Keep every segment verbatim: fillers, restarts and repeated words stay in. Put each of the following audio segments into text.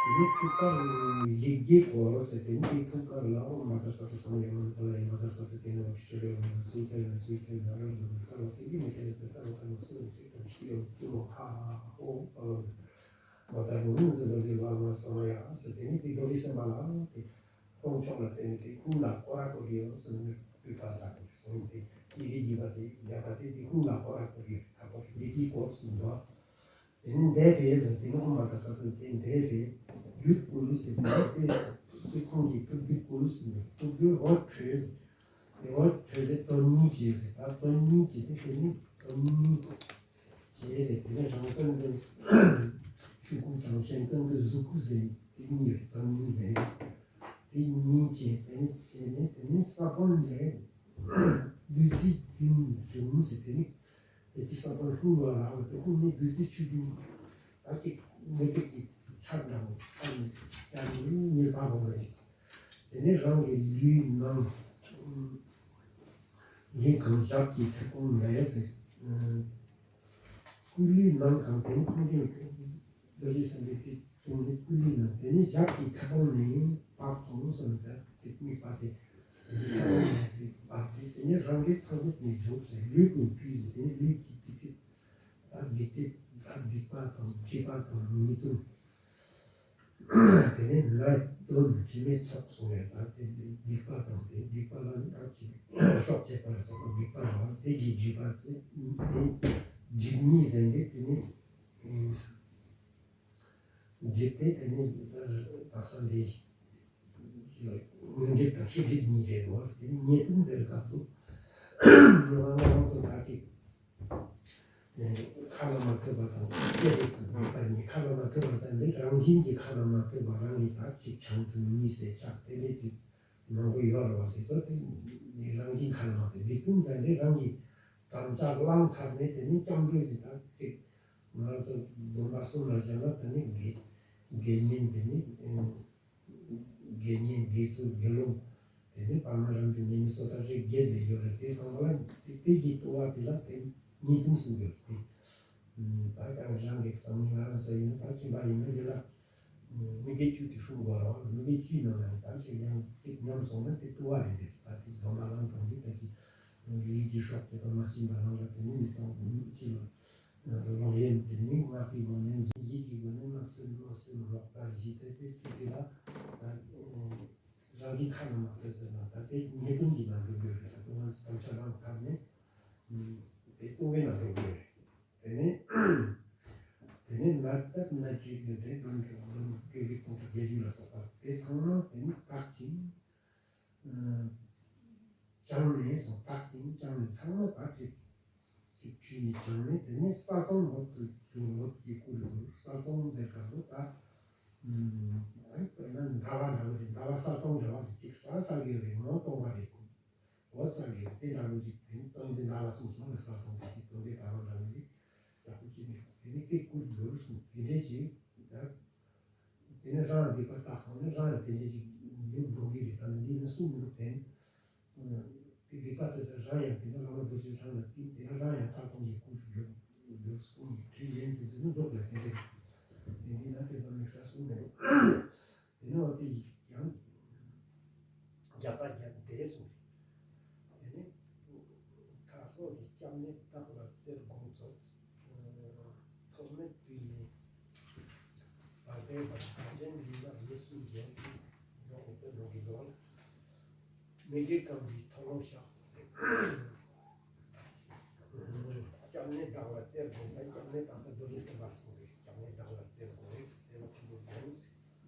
དེ་ནས་ཐུགས་ཀར་ཡིག་བརྒྱའི་སྐོར་ཟེར། དེ་ནས་དེའི་ཐུགས་ཀར་ལ་ཨོཾ་མ་ཛཿ་སཏྭ་སཾ་ཡོ་རྨ་ནི་པཱ་ལ་ཡ། མ་ཛཿ་སཏྭ་ཏེ་ན་བ་ཤྲཱི་ཡོ་མི་ན་སུ་ཏ་ཡ་ན་སུ་ཏ་ཡ་ན་ར་ལ་ན་སརྦ་སིདྡྷི་མི་ཏྲ་ཡ་ཏ་སརྦ་ཀརྨ་སུ་ནི་སི་ཏ་ཤྲི་ཡོ་ཀུ་མོ་ཧ་ཧ་ཧ་ཧོ་ཨ་ལ་ན། མ་ཛཿ་ཧཱུྃ་ཛཿ་ལ་ཛི་ཝ་མ་སཾ་ཡ་ཟེར། དེ་ནས་དེ་རྡོ་རྗེ་སེམས་དཔའ་ལ་དེ་ཁོང་ཕྱོགས་ལ་བསྟན་ནས་དེ་ཁོང་ལ་སྐོར་ར་བསྐོར་གྱི་ཡོད་ཟེར་ནས་དུས་པ་ལ་དེ་སོང་སྟེ་ཡི་གེ་བརྒྱད་པ་དེ་བརྒྱ་པ་དེ་དེ་ཁོང་ལ་སྐོར་ར་བསྐོར་གྱི་ཡོད། ད་སྐོར་ཡི་གེ་སྐོར་གསུམ་འདུག་དེ་ནས་འདས་པའི་ཟེར། དེ་ནས་ཨོཾ་མ་ཛཿ་སཏྭ་དེ་འདས་པའི་རྒྱུད་པོ་ལུ་ཟེར། དེ་དེ་ཁོང་གི་ཐུགས་རྒྱུད་པོ་ལུ་ཟེར་ནས་ཐུགས་རྒྱུད་འོད་འཕྲོས་ཟེར། དེ་འོད་འཕྲོས་ཟེར་དོན་གཉིས་བྱས་ཟེར། ད་དོན་གཉིས་བྱས་ཏེ་དེ་ནས་དོན་གཉིས་བྱས་ཟེར། དེ་ནས་རང་སྟེང་གི་ཆོས་སྐུ་དང་གཞན་སྟེང་གི་གཟུགས་སྐུ་ཟེར། དེ་གཉིས་རེད། དོན་གཉིས་ཟེར། དེ་གཉིས་བྱས། དེ་ནས་བྱས་ནས་དེ་ནས་ས་བོན་ལས་བདུད་རྩི་བདུན་བྱུང་ཟེར། དེ་ནས་དེ་ཅི་ས་བོན་ལྷུང་བ་རག་ལ་དེ་ལྷུང་ནས་བདུད་རྩི་ཆུ་བདུན་ད་ཅིག་མེ་དྲེག་གི་ཆར་འདྲ་བོ་ཐར་ནས་ཡར་ནས་ཉེར་པ་བོ་རེད། དེ་ནས་རང་གི་ལུས་ནང་ལུས་གང་ཞབས་ཀྱི་མཐེ་བོང་ལས་ཟེར། སྐུ་ལུས་ནང་གང་དེ་ནི་ཁོང་གི་རྡོ་རྗེ་སེམས་དཔའི་དེ་བྱུང་ནས་སྐུ་ལུས་ནང་དེ་ནི་ཞབས་ཀྱི་མཐེ་བོང་ནས་བབས་སོང་ཟེར་ནས་ད་དེ་དམིགས་པ་དེ་དེ་ནི་མཐེ་བོང་ནས་ཟེར་བབས་ཏེ་དེ་ནི་རང་གི་ཚངས་པའི་ནས་བྱུང་ཟེར། ལུས་ཀུན་བཀྲུས་ཟེར། དེ་ནི་ལུས་ཀྱི་དེ་དེ་ད་སྡིག་སྒྲིབ་ད་སྡིག་པ་དང་སྒྲིབ་པ་དང་ཉེས་ལྟུང་། དེ་ནས་ལས་དོན་དྲི་མའི་ཚོགས་གསུངས་ཡོད་པ། དེ་སྡིག་པ་དང་དེ་སྡིག་པ་ལ་ནི་ད་ཅི་སྲོག་བཅད་པ་ལ་སོགས་པ་སྡིག་པ་རེད་བ། དེ་གི་སྒྲིབ་པ་ཚེ་དེ་སྒྲིབ་གཉིས་ཟེར་ཏེ་དེ་ནས་སྒྲིབ་དེ་དེ་ནས་དག་ས་འདི་སྔོན་སྒྲིབ་དང་ཕྱི་སྒྲིབ་གཉིས་རེད་བ། དེ་ནས་ཉེས་ལྟུང་ཟེར་སྐབས་སུ་ང་རང་ཚོ་ད་ཅིག་ཁ་ལ་མ་ཐོས་པ་དང་སྐད་དུ་མེད་པ་གཉིས། ཁ་ལ་མ་ཐོས་པ་ཟེར་ནི་རང་བཞིན་གྱིས་ཁ་ལ་མ་ཐོས་པ་རང་གིས་ད་ཅིག་བྱང་དུ་གཉིས་སེ་ཆགས་དེ་ལས་དེ་མང་པོ་ཡོད་རེད་བ། དེ་ཚོ་དེ་ནི་རང་བཞིན་ཁ་ལ་མ་ཐོས། སྡིག་ལྟུང་ཟེར་ནི་རང་གིས་དམ་བཅའ་བླངས་ཚར་ནས་དེ་ནི་སྐྱབས་འགྲོ་དེ་ད་ཅིག་ང་རང་ཚོ་སྡོམ་པ་གསུམ་ལ་སྦྱར་ན་ད་ནི་དགེ་དགེ་བསྙེན་དེ་ནི། དགེ་བསྙེན་དགེ་ཚུལ་དགེ་སློང་། དེ་ནས་དཔལ་མོ་རང་བྱུང་ཉེ་གནས་སོ་ཐར་ཞེས་བརྒྱད་ཟེར་ཡོད་རེད། དེ་ཚང་མ་ལ་དེ་དེ་གི་ལྟོ་བ་དེ་ལ་དེ་ཉེས་ལྟུང་གསུངས་ཡོད་རེད། ད་གང་རང་གི་བསམ་ནི་ང་རང་ཚོ་ཡིན་ན་ད་ཁྱིམ་པ་ཡིན་ན་ཡིན་ལ་མི་དགེ་བཅུ་དེ་སྲུང་དགོས་རེད་བ། མི་དགེ་བཅུའི་ནང་ལ་ནི་ད་ཅིག་ཡང་ཅིག་ཉམས་སོང་ན་དེ་ལྟོ་བ་རེད་རེད། ད་དེ་སྡོམ་པ་ལངས་དང་དེ་ད་ཅིག་ལུས་ཀྱི་སྲོག་དེ་ལ་མ་བྱིན་པ་ལངས་ལ་དེ་ནི་མི་གཙང་བོ་མི་ཅི་ལ། ལོག་གཡེམ་དེ་ནི་ངག་གི་སྒོ་ནས་འཛིན། ཡིད་ཀྱི་སྒོ་ནས་བརྣབ་སེམས་གནོད་སེམས་རོགས་པ་བཞི་སྟེ་དེ་བཅུ་དེ་ལ་ད་རང་གི་ཁ་ན་མ་ཐོས་ཟེར་ན་ད་དེ་ཉེས་ལྟུང་གི་ནང་འགྲོ་དགོས་རེད། ད་དེ་ང་ཚོ་དམ་བཅའ་བླངས་ཚར་ནས་དེ་ལྟུང་བའི་ནང་འགྲོ་དགོས་རེད། དེ་ནས་དེ་ནས་ནད་བཏབ་ནད་ཀྱི་དེ་དེ་ལུང་གི་ལུང་གི་རིགས་དང་བརྒྱད་ཅུ་ལ་སོགས་པ་དེ་ཚང་མ་དེ་ནི་བརྟག་ཅིང་། བྱང་ནས་སོ་བརྟག་ཅིང་བྱང་ནས་ཚང་མ་བརྟག་ཅིང་ཅིག་བྱས་ནས་བྱང་ནས་དེ་ནས་ས་དོང་འོད་དུ་གྱུར། འོད་ཀྱི་སྐུ་རུ་གྱུར། ས་དོང་ཟེར་ག་རུ་ད་ཨ་དཔེར་ན་ཟླ་བ་འདྲ་བོ་རེད། ཟླ་བ་ས་དོང་འདྲ་བ་རེད། ཅིག་ས་ས་གི་རེད། ངོ་སྟོང་པ་རེད། འོད་ས་གི་དེ་འདྲ་བོ་ཅིག་དེ་ནི་སྟོན་དེ་ཟླ་བ་གསུངས་སོང་ལ་ས་དོང་དེ་ཅིག་སྟོན་དེ་ཟླ་བ་འདྲ་བོ་རེད། ཡག་པོ་ཅིག་ནས་དེ་ནི་དེ་སྐུ་རུ་གྱུར་སོང་། དེ་འདྲས་ཅིག་ད། དེ་ནས་རང་ལ་སྡིག་པ་བརྟགས་སོང་ན་རང་ཡང་དེ་འདྲ་ཞིག་འགྱུར་འགྲོ་གི་རེད། ད་ནི་འདི་ནི་གསུང་མི་འདུག་བན། དེ་སྡིག་པ་ཚོ་ཚོ་རང་ཡང་དེ་ནི་བླ་མ་རྡོ་རྗེ་རང་ལ་བསྟིམ། དེ་ནས་རང་ཡང་ས་དོང་གི་སྐུ་འགྱུར་འགྱུར་གསུང་གི་དྲིན་ལན་དེ་ཚོ་ནི་འདུག་ལ་དེ་འདྲ་རེད། དེ་འདི་ན་དེ་ཙམ་དམིགས་བསལ་གསུང་མི་འདུག་དེ་ནས་འོ་དེ་ཡང་རྒྱ་ཚ་རྒྱ་དེ་གསུངས་རེད། དེ་ནས་མཐའ་སོགས་ཀྱི་སྐྱབས་གནས་བདག་ལ་བརྩེར་དགོངས་སོ། ཐོག་མེད་དུས་ནས་བདག་ལྟའི་བར། བདག་གཞན་མིན་ལ་མི་སུ་མཇལ། ཡོང་མེད་པའི་ལོ་གི་ལོ། མི་དགེ་གང་གིས་མཐོལ་ལོ་བཤགས་ཟེར། སྐྱབས་གནས་བདག་ལ་བརྩེར་དགོངས། ད་སྐྱབས་གནས་བདག་ས་རྡོ་རྗེ་སེམས་དཔའ་གསུངས་ཏེ་སྐྱབས་གནས་བདག་ལ་བརྩེར་དགོངས་ཟེར། བརྩེ་བ་ཆེན་པོས་དགོངས་ཟེར།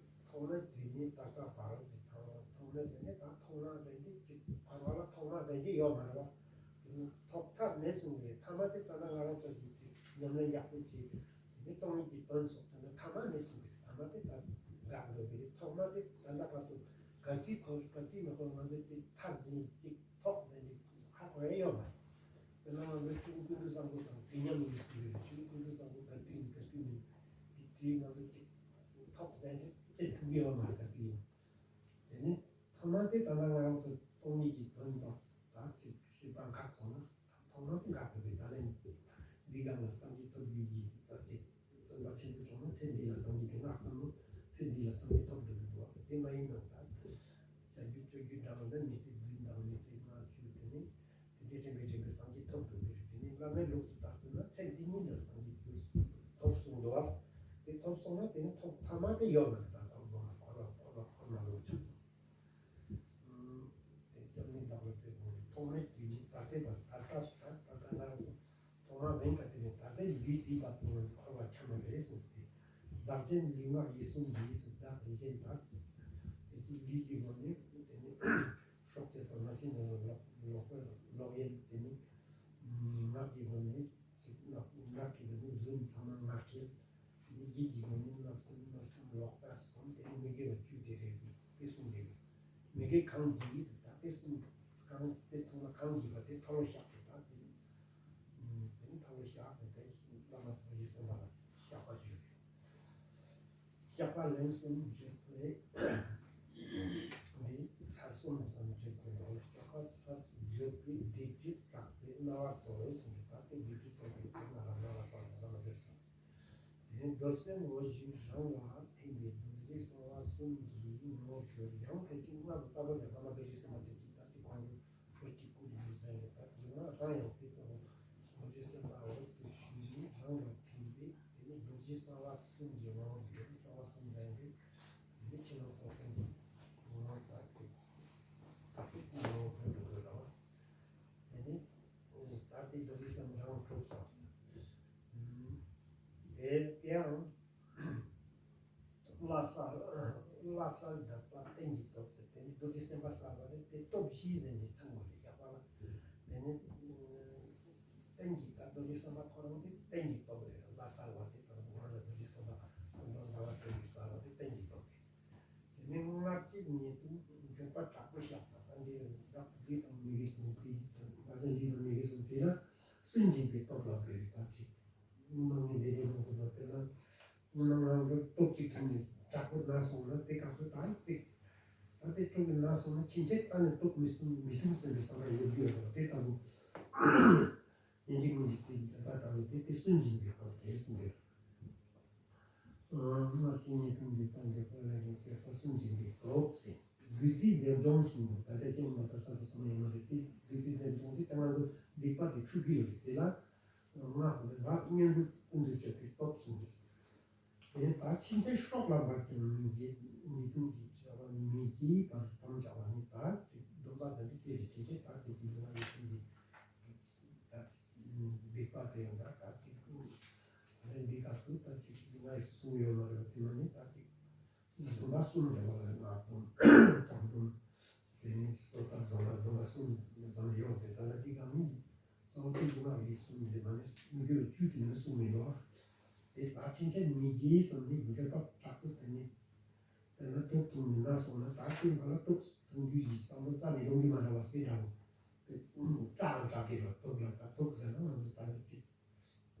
ཐོག་མེད་དུས་ནས་ད་ལྟ་བར་ཟེར། ཐོག་མེད་ཟེར་ནས་ད་ཐོག་མ་ཟེར་འདི་ཅིག་བར་བ་ལ་ཐོག་མ་ཟེར་གྱི་ཡོད་མ་རེད་བ། དེ་ནི་ཐོག་མཐའ་མེད་གསུངས་རེད། ཐ་མ་དེ་ད་ལྟ་ང་རང་ཚོ་གི་དེ་ཉམས་ལེན་ཡག་པོ་བྱས། དེ་ནི་སྟོང་ཉིད་ཀྱི་དོན་སོགས་དེ་ནི་ཐ་མ་མེད་གསུངས་རེད། ཐ་མ་དེ་ད་འགག་འགྲོ་གི་རེད། ཐོག་མ་དེ་ད་ལྟ་བར་དུ་ག་དུས་འཁོར་ག་དུས་མི་འཁོར་ང་ཚོས་དེ་མཐར་འཛིན་ཅིག་ ང་ཚོ་ཆོས་ཀུན་འདུས་བསམ་བློ་དང་དེ་མཉམ་དུ་ཡོད་ཀྱི་རེད། ཆོས་ཀུན་འདུས་བསམ་བློ་ག་དུས་ཡིན་ག་དུས་ཡིན་དེ་དུས་ང་ཚོ་ཅིག་ཐོག་ཟན་དེ་ཅིག་ཐུག་གི་ཡོད་མ་རེད། ག་དུས་ཡིན། དེ་ནས་ཐོག་མ་དེ་ད་ལྟ་ང་རང་ཚོ་སྟོང་ཉིད་ཀྱི་དོན་དང་ད་ཅིག་ཤེས་པ་འགག་སོང་ན་ཐོག་མ་དེ་འགག་དགོས་པའི་ད་ལན་འདི་ག་ལ་སངས་རྒྱས་ཐོབ་དགོས་ཀྱི་ད་ཅིག་སྟོན་པ་ཆེན་པོ་བྱུང་ན་ཚེ་འདི་ལ་སངས་རྒྱས་ཀྱི་སྔགས་བསམ་ན་ཚེ་འདི་ལ་སངས་རྒྱས་ཐོབ་འགྲོ་གི་འདུག་དེ་མ་ཡིན་ན་ད་བྱ་རྒྱུ་སྤྱོད་རྒྱུ་འདྲ་བ་ན་མི་ཚེ་བདུན་དང་མི་ཚེ་ལྔ་བཅུ་དེ་ནས་དེ་འདྲའི་དྲན་པའི་དྲན་པའི་སངས་རྒྱས་ཐོབ་འགྲོ་གི་རེད། དེ་ནས་བླ་མའི་ལུགས་སུ་ལྟར་སོང་ན་ཚེ་འདི་ཉིད་ལ་སངས་རྒྱས་གྱུར་ཐོབ་སོང་འདུག་དེ་ཐོབ་སོང་ན་དེ་ནས་ཐོབ་ཐ་མ་དེ་ཡོད་ན་ད་འཁོར་བ་འཁོར་བ་འཁོར་བ་འཁོར་བ་ལོག་ཆགས་སོང་། དེ་སྐྱབས་གནས་བདག་ལ་བརྩེ་དགོས་རེད། ཐོག་མའི་དུས་ནི་ད་ལྟའི་བར་ད་ལྟ་ད་ད་ལྟ་ང་རང་ཚོ་ཐོག་མ་རིང་ག་དུས་ནས་ད་ལྟའི་ལུས་འདི་བར་དུ་འཁོར་བ་ཁྱབ་མ་རེད་གསུངས་ཏེ། བདག་གཞན་ལུས་ངག་ཡིད་གསུམ་འདི་ཡིས་སུ་བདག་རིན་ཆེན་བདག་དེ་ཚོའི་ལུས་ཀྱི་སྒོ་ནས་དེ་ནི་སྲོག་གཅོད་དང་ལག་ཆེན་དང་ལོག་ལོག་ལོག་གཡེམ་དེ་ནི་ངག་གི་སྒོ་ནས་ཅིག་ངག་ངག་གི་སྒོ་ནས་རྫུན་ཚང་མ་ངག་འཁྱལ། དེ་ནི་ཡིད་ཀྱི་སྒོ་ནས་བརྣབ་སེམས་བརྣབ་སེམས་ལོག་ལྟ་གསུམ་དེ་ནི་མི་དགེ་བ་བཅུ་དེ་རེད། དེ་གསུམ་དེ་རེད། མི་དགེ་གང་བགྱིས་ཟེར་ད་དེ་གསུམ་གང་དེ་ཚང་མ་གང་བགྱིས་པ་དེ་མཐོལ་ལོ་བཤགས་ཏེ་ད་དེ་ནི་དེ་ནི་མཐོལ་ལོ་བཤགས་ཟེར་ཏེ་བླ་མ་རྡོ་རྗེ་སེམས་དཔའ་ལ་བཤགས་པ་བརྗོད་རེད། བཤགས་པ་ལན་གསུམ་བརྗོད་པས་འདི་ཚར་གསུམ་ཙམ་བརྗོད་དགོས་ལ། བཤགས་པ་ཚར་གསུམ་བརྗོད་པས་བཟླས་བརྗོད་བརྟག་པས་རྣ་བ་ཚོར་ཟེར་ཏེ་ད་དེ་བརྗོད་པའི་ཐོག་ནས་དེ་ན་ལ་རྣ་བ་ཚོར་ལ་རྣ་བ་འདོར་ཟེར། དེ་ནས་རྡོར་སེམས་འོད་བཞི་རང་ལ་ཐིམ་པས་རྡོ་རྗེ་གསང་བ་གསུམ་གྱི་ངོ་བོར་གྱུར། ཡང་དེ་ཅིག་སྔར་དུ་ལྟ་བུ་ལས་བླ་མ་རྡོ་རྗེ་སེམས་དཔའ་དེ་ཅིག་ད་ཅིག་གོང་གི་འོད་ཀྱི་སྐུ་རུ་བཟང་ཡོད་པ་དེ་ན་རང་ཡང་དེ་ལྟ་བུ་རྡོ་རྗེ་སེམས་དཔའ་འོད་དུ་ཞུ་བཞིན་རང་ལ་ཐིམ་པས་དེ་ནི་རྡོ་རྗེ་གསང་བ་གསུམ་གྱི་ངོ་བོར་གྱུར། གསང་བ་གསུམ་ལྡན་པས་དེ་ནི་ཕྱི་ནང་གསང་གསུམ་གྱི་ངོ་བོ་དག་གི་དག་པའི་ངོ་བོ་གྱུར་འགྲོ་དགོས་ལ། དེ་ནི་ད་ལྟའི་རྡོ་རྗེ་སེམས་རང་གྲུབ་སོང་། དེ་དེའང་བླ་གསལ་བླ་གསལ་གདགས་པ་རྟེན་གྱི་སྟོབས་ཟེར། དེ་ནི་རྡོ་རྗེ་སེམས་དཔའ་གསལ་བ་རེད། དེ་སྟོབས་བཞི་ཟེར་ནས་ཚང་བ་རེད། བཞག་པ་ལ་དེ་ནི་རྟེན་གྱི་ད་རྡོ་རྗེ་སེམས་དཔའ་ཁོ་རང་དེ་རྟེན་གྱི་སྟོབས་རེད། བླ་གསལ་བ་དེ་དང་ང་ལ་རྡོ་རྗེ་སེམས་དཔའ་ཀུན་འགྲོ་ཟླ་བ་སྒྲོན་གྱི་གསལ་བ་དེ་རྟེན་གྱི་སྟོབས་རེད། དེ་ནས་སྔར་གྱི་ཉེས་ལྟུང་འགྱོད་པ་དྲག་པོ་བཤགས་པ་ས་འདི་བདག་ལུས་དང་མི་དགེ་གསུམ་དེ་བདག་གཞན་ལུས་དང་མི་དགེ་གསུམ་དེ་ལ་སུན་འབྱིན་པའི་སྟོབས་ལ་དགོས་རིགས་པ་ཅིག་སྔོན་མ་ངས་འདི་ནས་མང་པོ་ལ་དཔེར་ན་སྔོན་མ་ང་ཚོ་སྟོབས་ཅིག་ཐོན་ནས་དྲག་པོ་ན་སོང་ན་དེ་སྐབས་སུ་ད་ཅིག་ད་དེ་སྟོབས་ཀྱིས་ན་སོང་ན་ཕྱིན་ཆད་ད་ནས་སྟོབས་མི་སྲུང་མི་ཐུབ་ཟེར་བའི་བསམ་པ་ཡོད་རྒྱུ་ཡོད་པ་དེ་ལྟ་བུ། སྙིང་རྗེ་སྙིང་རྗེ་དེ་འདོད་པ་དང་ནི་དེ་དེ་སུན་འབྱིན་པའི་སྟོབས་རེད་གསུངས་ཏེ། སྔར་གྱི་ཉེས་ལྟུང་འདི་དང་འགྱོད་པ་ལས་ནི་འགྱོད་པ་སུན་འབྱིན་པའི་སྟོབས་ཟེར། བདུད་རྩིའི་ལྡེམ་ལྗོངས་གསུངས་འདུག་ད་ལྟ་ཅན་མ་ད་ས་ས་སོང་ཡོད་མ་རེད་དེ། བདུད་རྩིའི་ལྡེམ་ལྗོངས་དེ་ད་ང་ཚོ་སྡིག་པ་དེ་འཁྲུ་གི་ཡོད་རེད། དེ་ལ་སྔགས་འདི་རབ་གཉན་པོས་ཀུན་ཏུ་སྤྱོད་པའི་སྟོབས་གསུངས་འདུག་དེ་ནས་ད་ཕྱིན་ཆད་སྲོག་ལ་འབབ་ཀྱང་མི་བགྱིད། ཉེས་ལྟུང་གི་བྱ་བ་མི་བགྱིད་པར་དམ་བཅའ་བ་ནི་ད་ཅིག་སྡོམ་པ་ཟེར་འདི་དེ་རེད། ཕྱིན་ཆད་ད་དེ་ཅིག་ང་ཡི་ཀུན་གྱི་ད་སྡིག་པ་དེ་ཡང་ད་ད་ཅིག་ཨ་ནི་འདི་སྐབས་སུ་ད་ཅིག་ང་ཡི་གསུང་ཡོད་མ་རེད། དེ་མ་ནི་ད་ཅིག་སྡོམ་པ་གསུམ་རེད་བ། ལ་ང་སྡོམ་བཅའ་སྡོམ་དེ་ནི་སོ་ཐར་སྡོམ་པ་སྡོམ་པ་གསུམ་བཟང་ཡོད་དེ་ད་ལ་འདི་ག་ནི་གཙོ་བོ་དེ་ང་ཡི་གསུང་རེད། མ་ནི་མི་དགེ་བ་བཅུ་དེ་ནི་གསུང་མི་འདུག་དེ་ད་ཕྱིན་ཆད་མི་བགྱིད་བསམ་ནས་འགྱོད་པ་དྲག་པོ་དེ་ནི། དེ་ལ་སྟོབས་ཐོན་ནས་ན་སོང་ན་ད་ལྟའི་བར་ལ་སྟོབས་ཐོན་རྒྱུ་ཡི་བསམ་བློ་རྩ་ནས་ཡོང་གི་མ་རེད་བ། དེ་འདྲ་བོ་དེ་སྐྲག་ལ་སྐྲག་གི་རེད། སྟོབས་ལ་ད་སྟོབས་ཟེར་ན་ང་ཚོ་ད་ལྟ་ཅིག་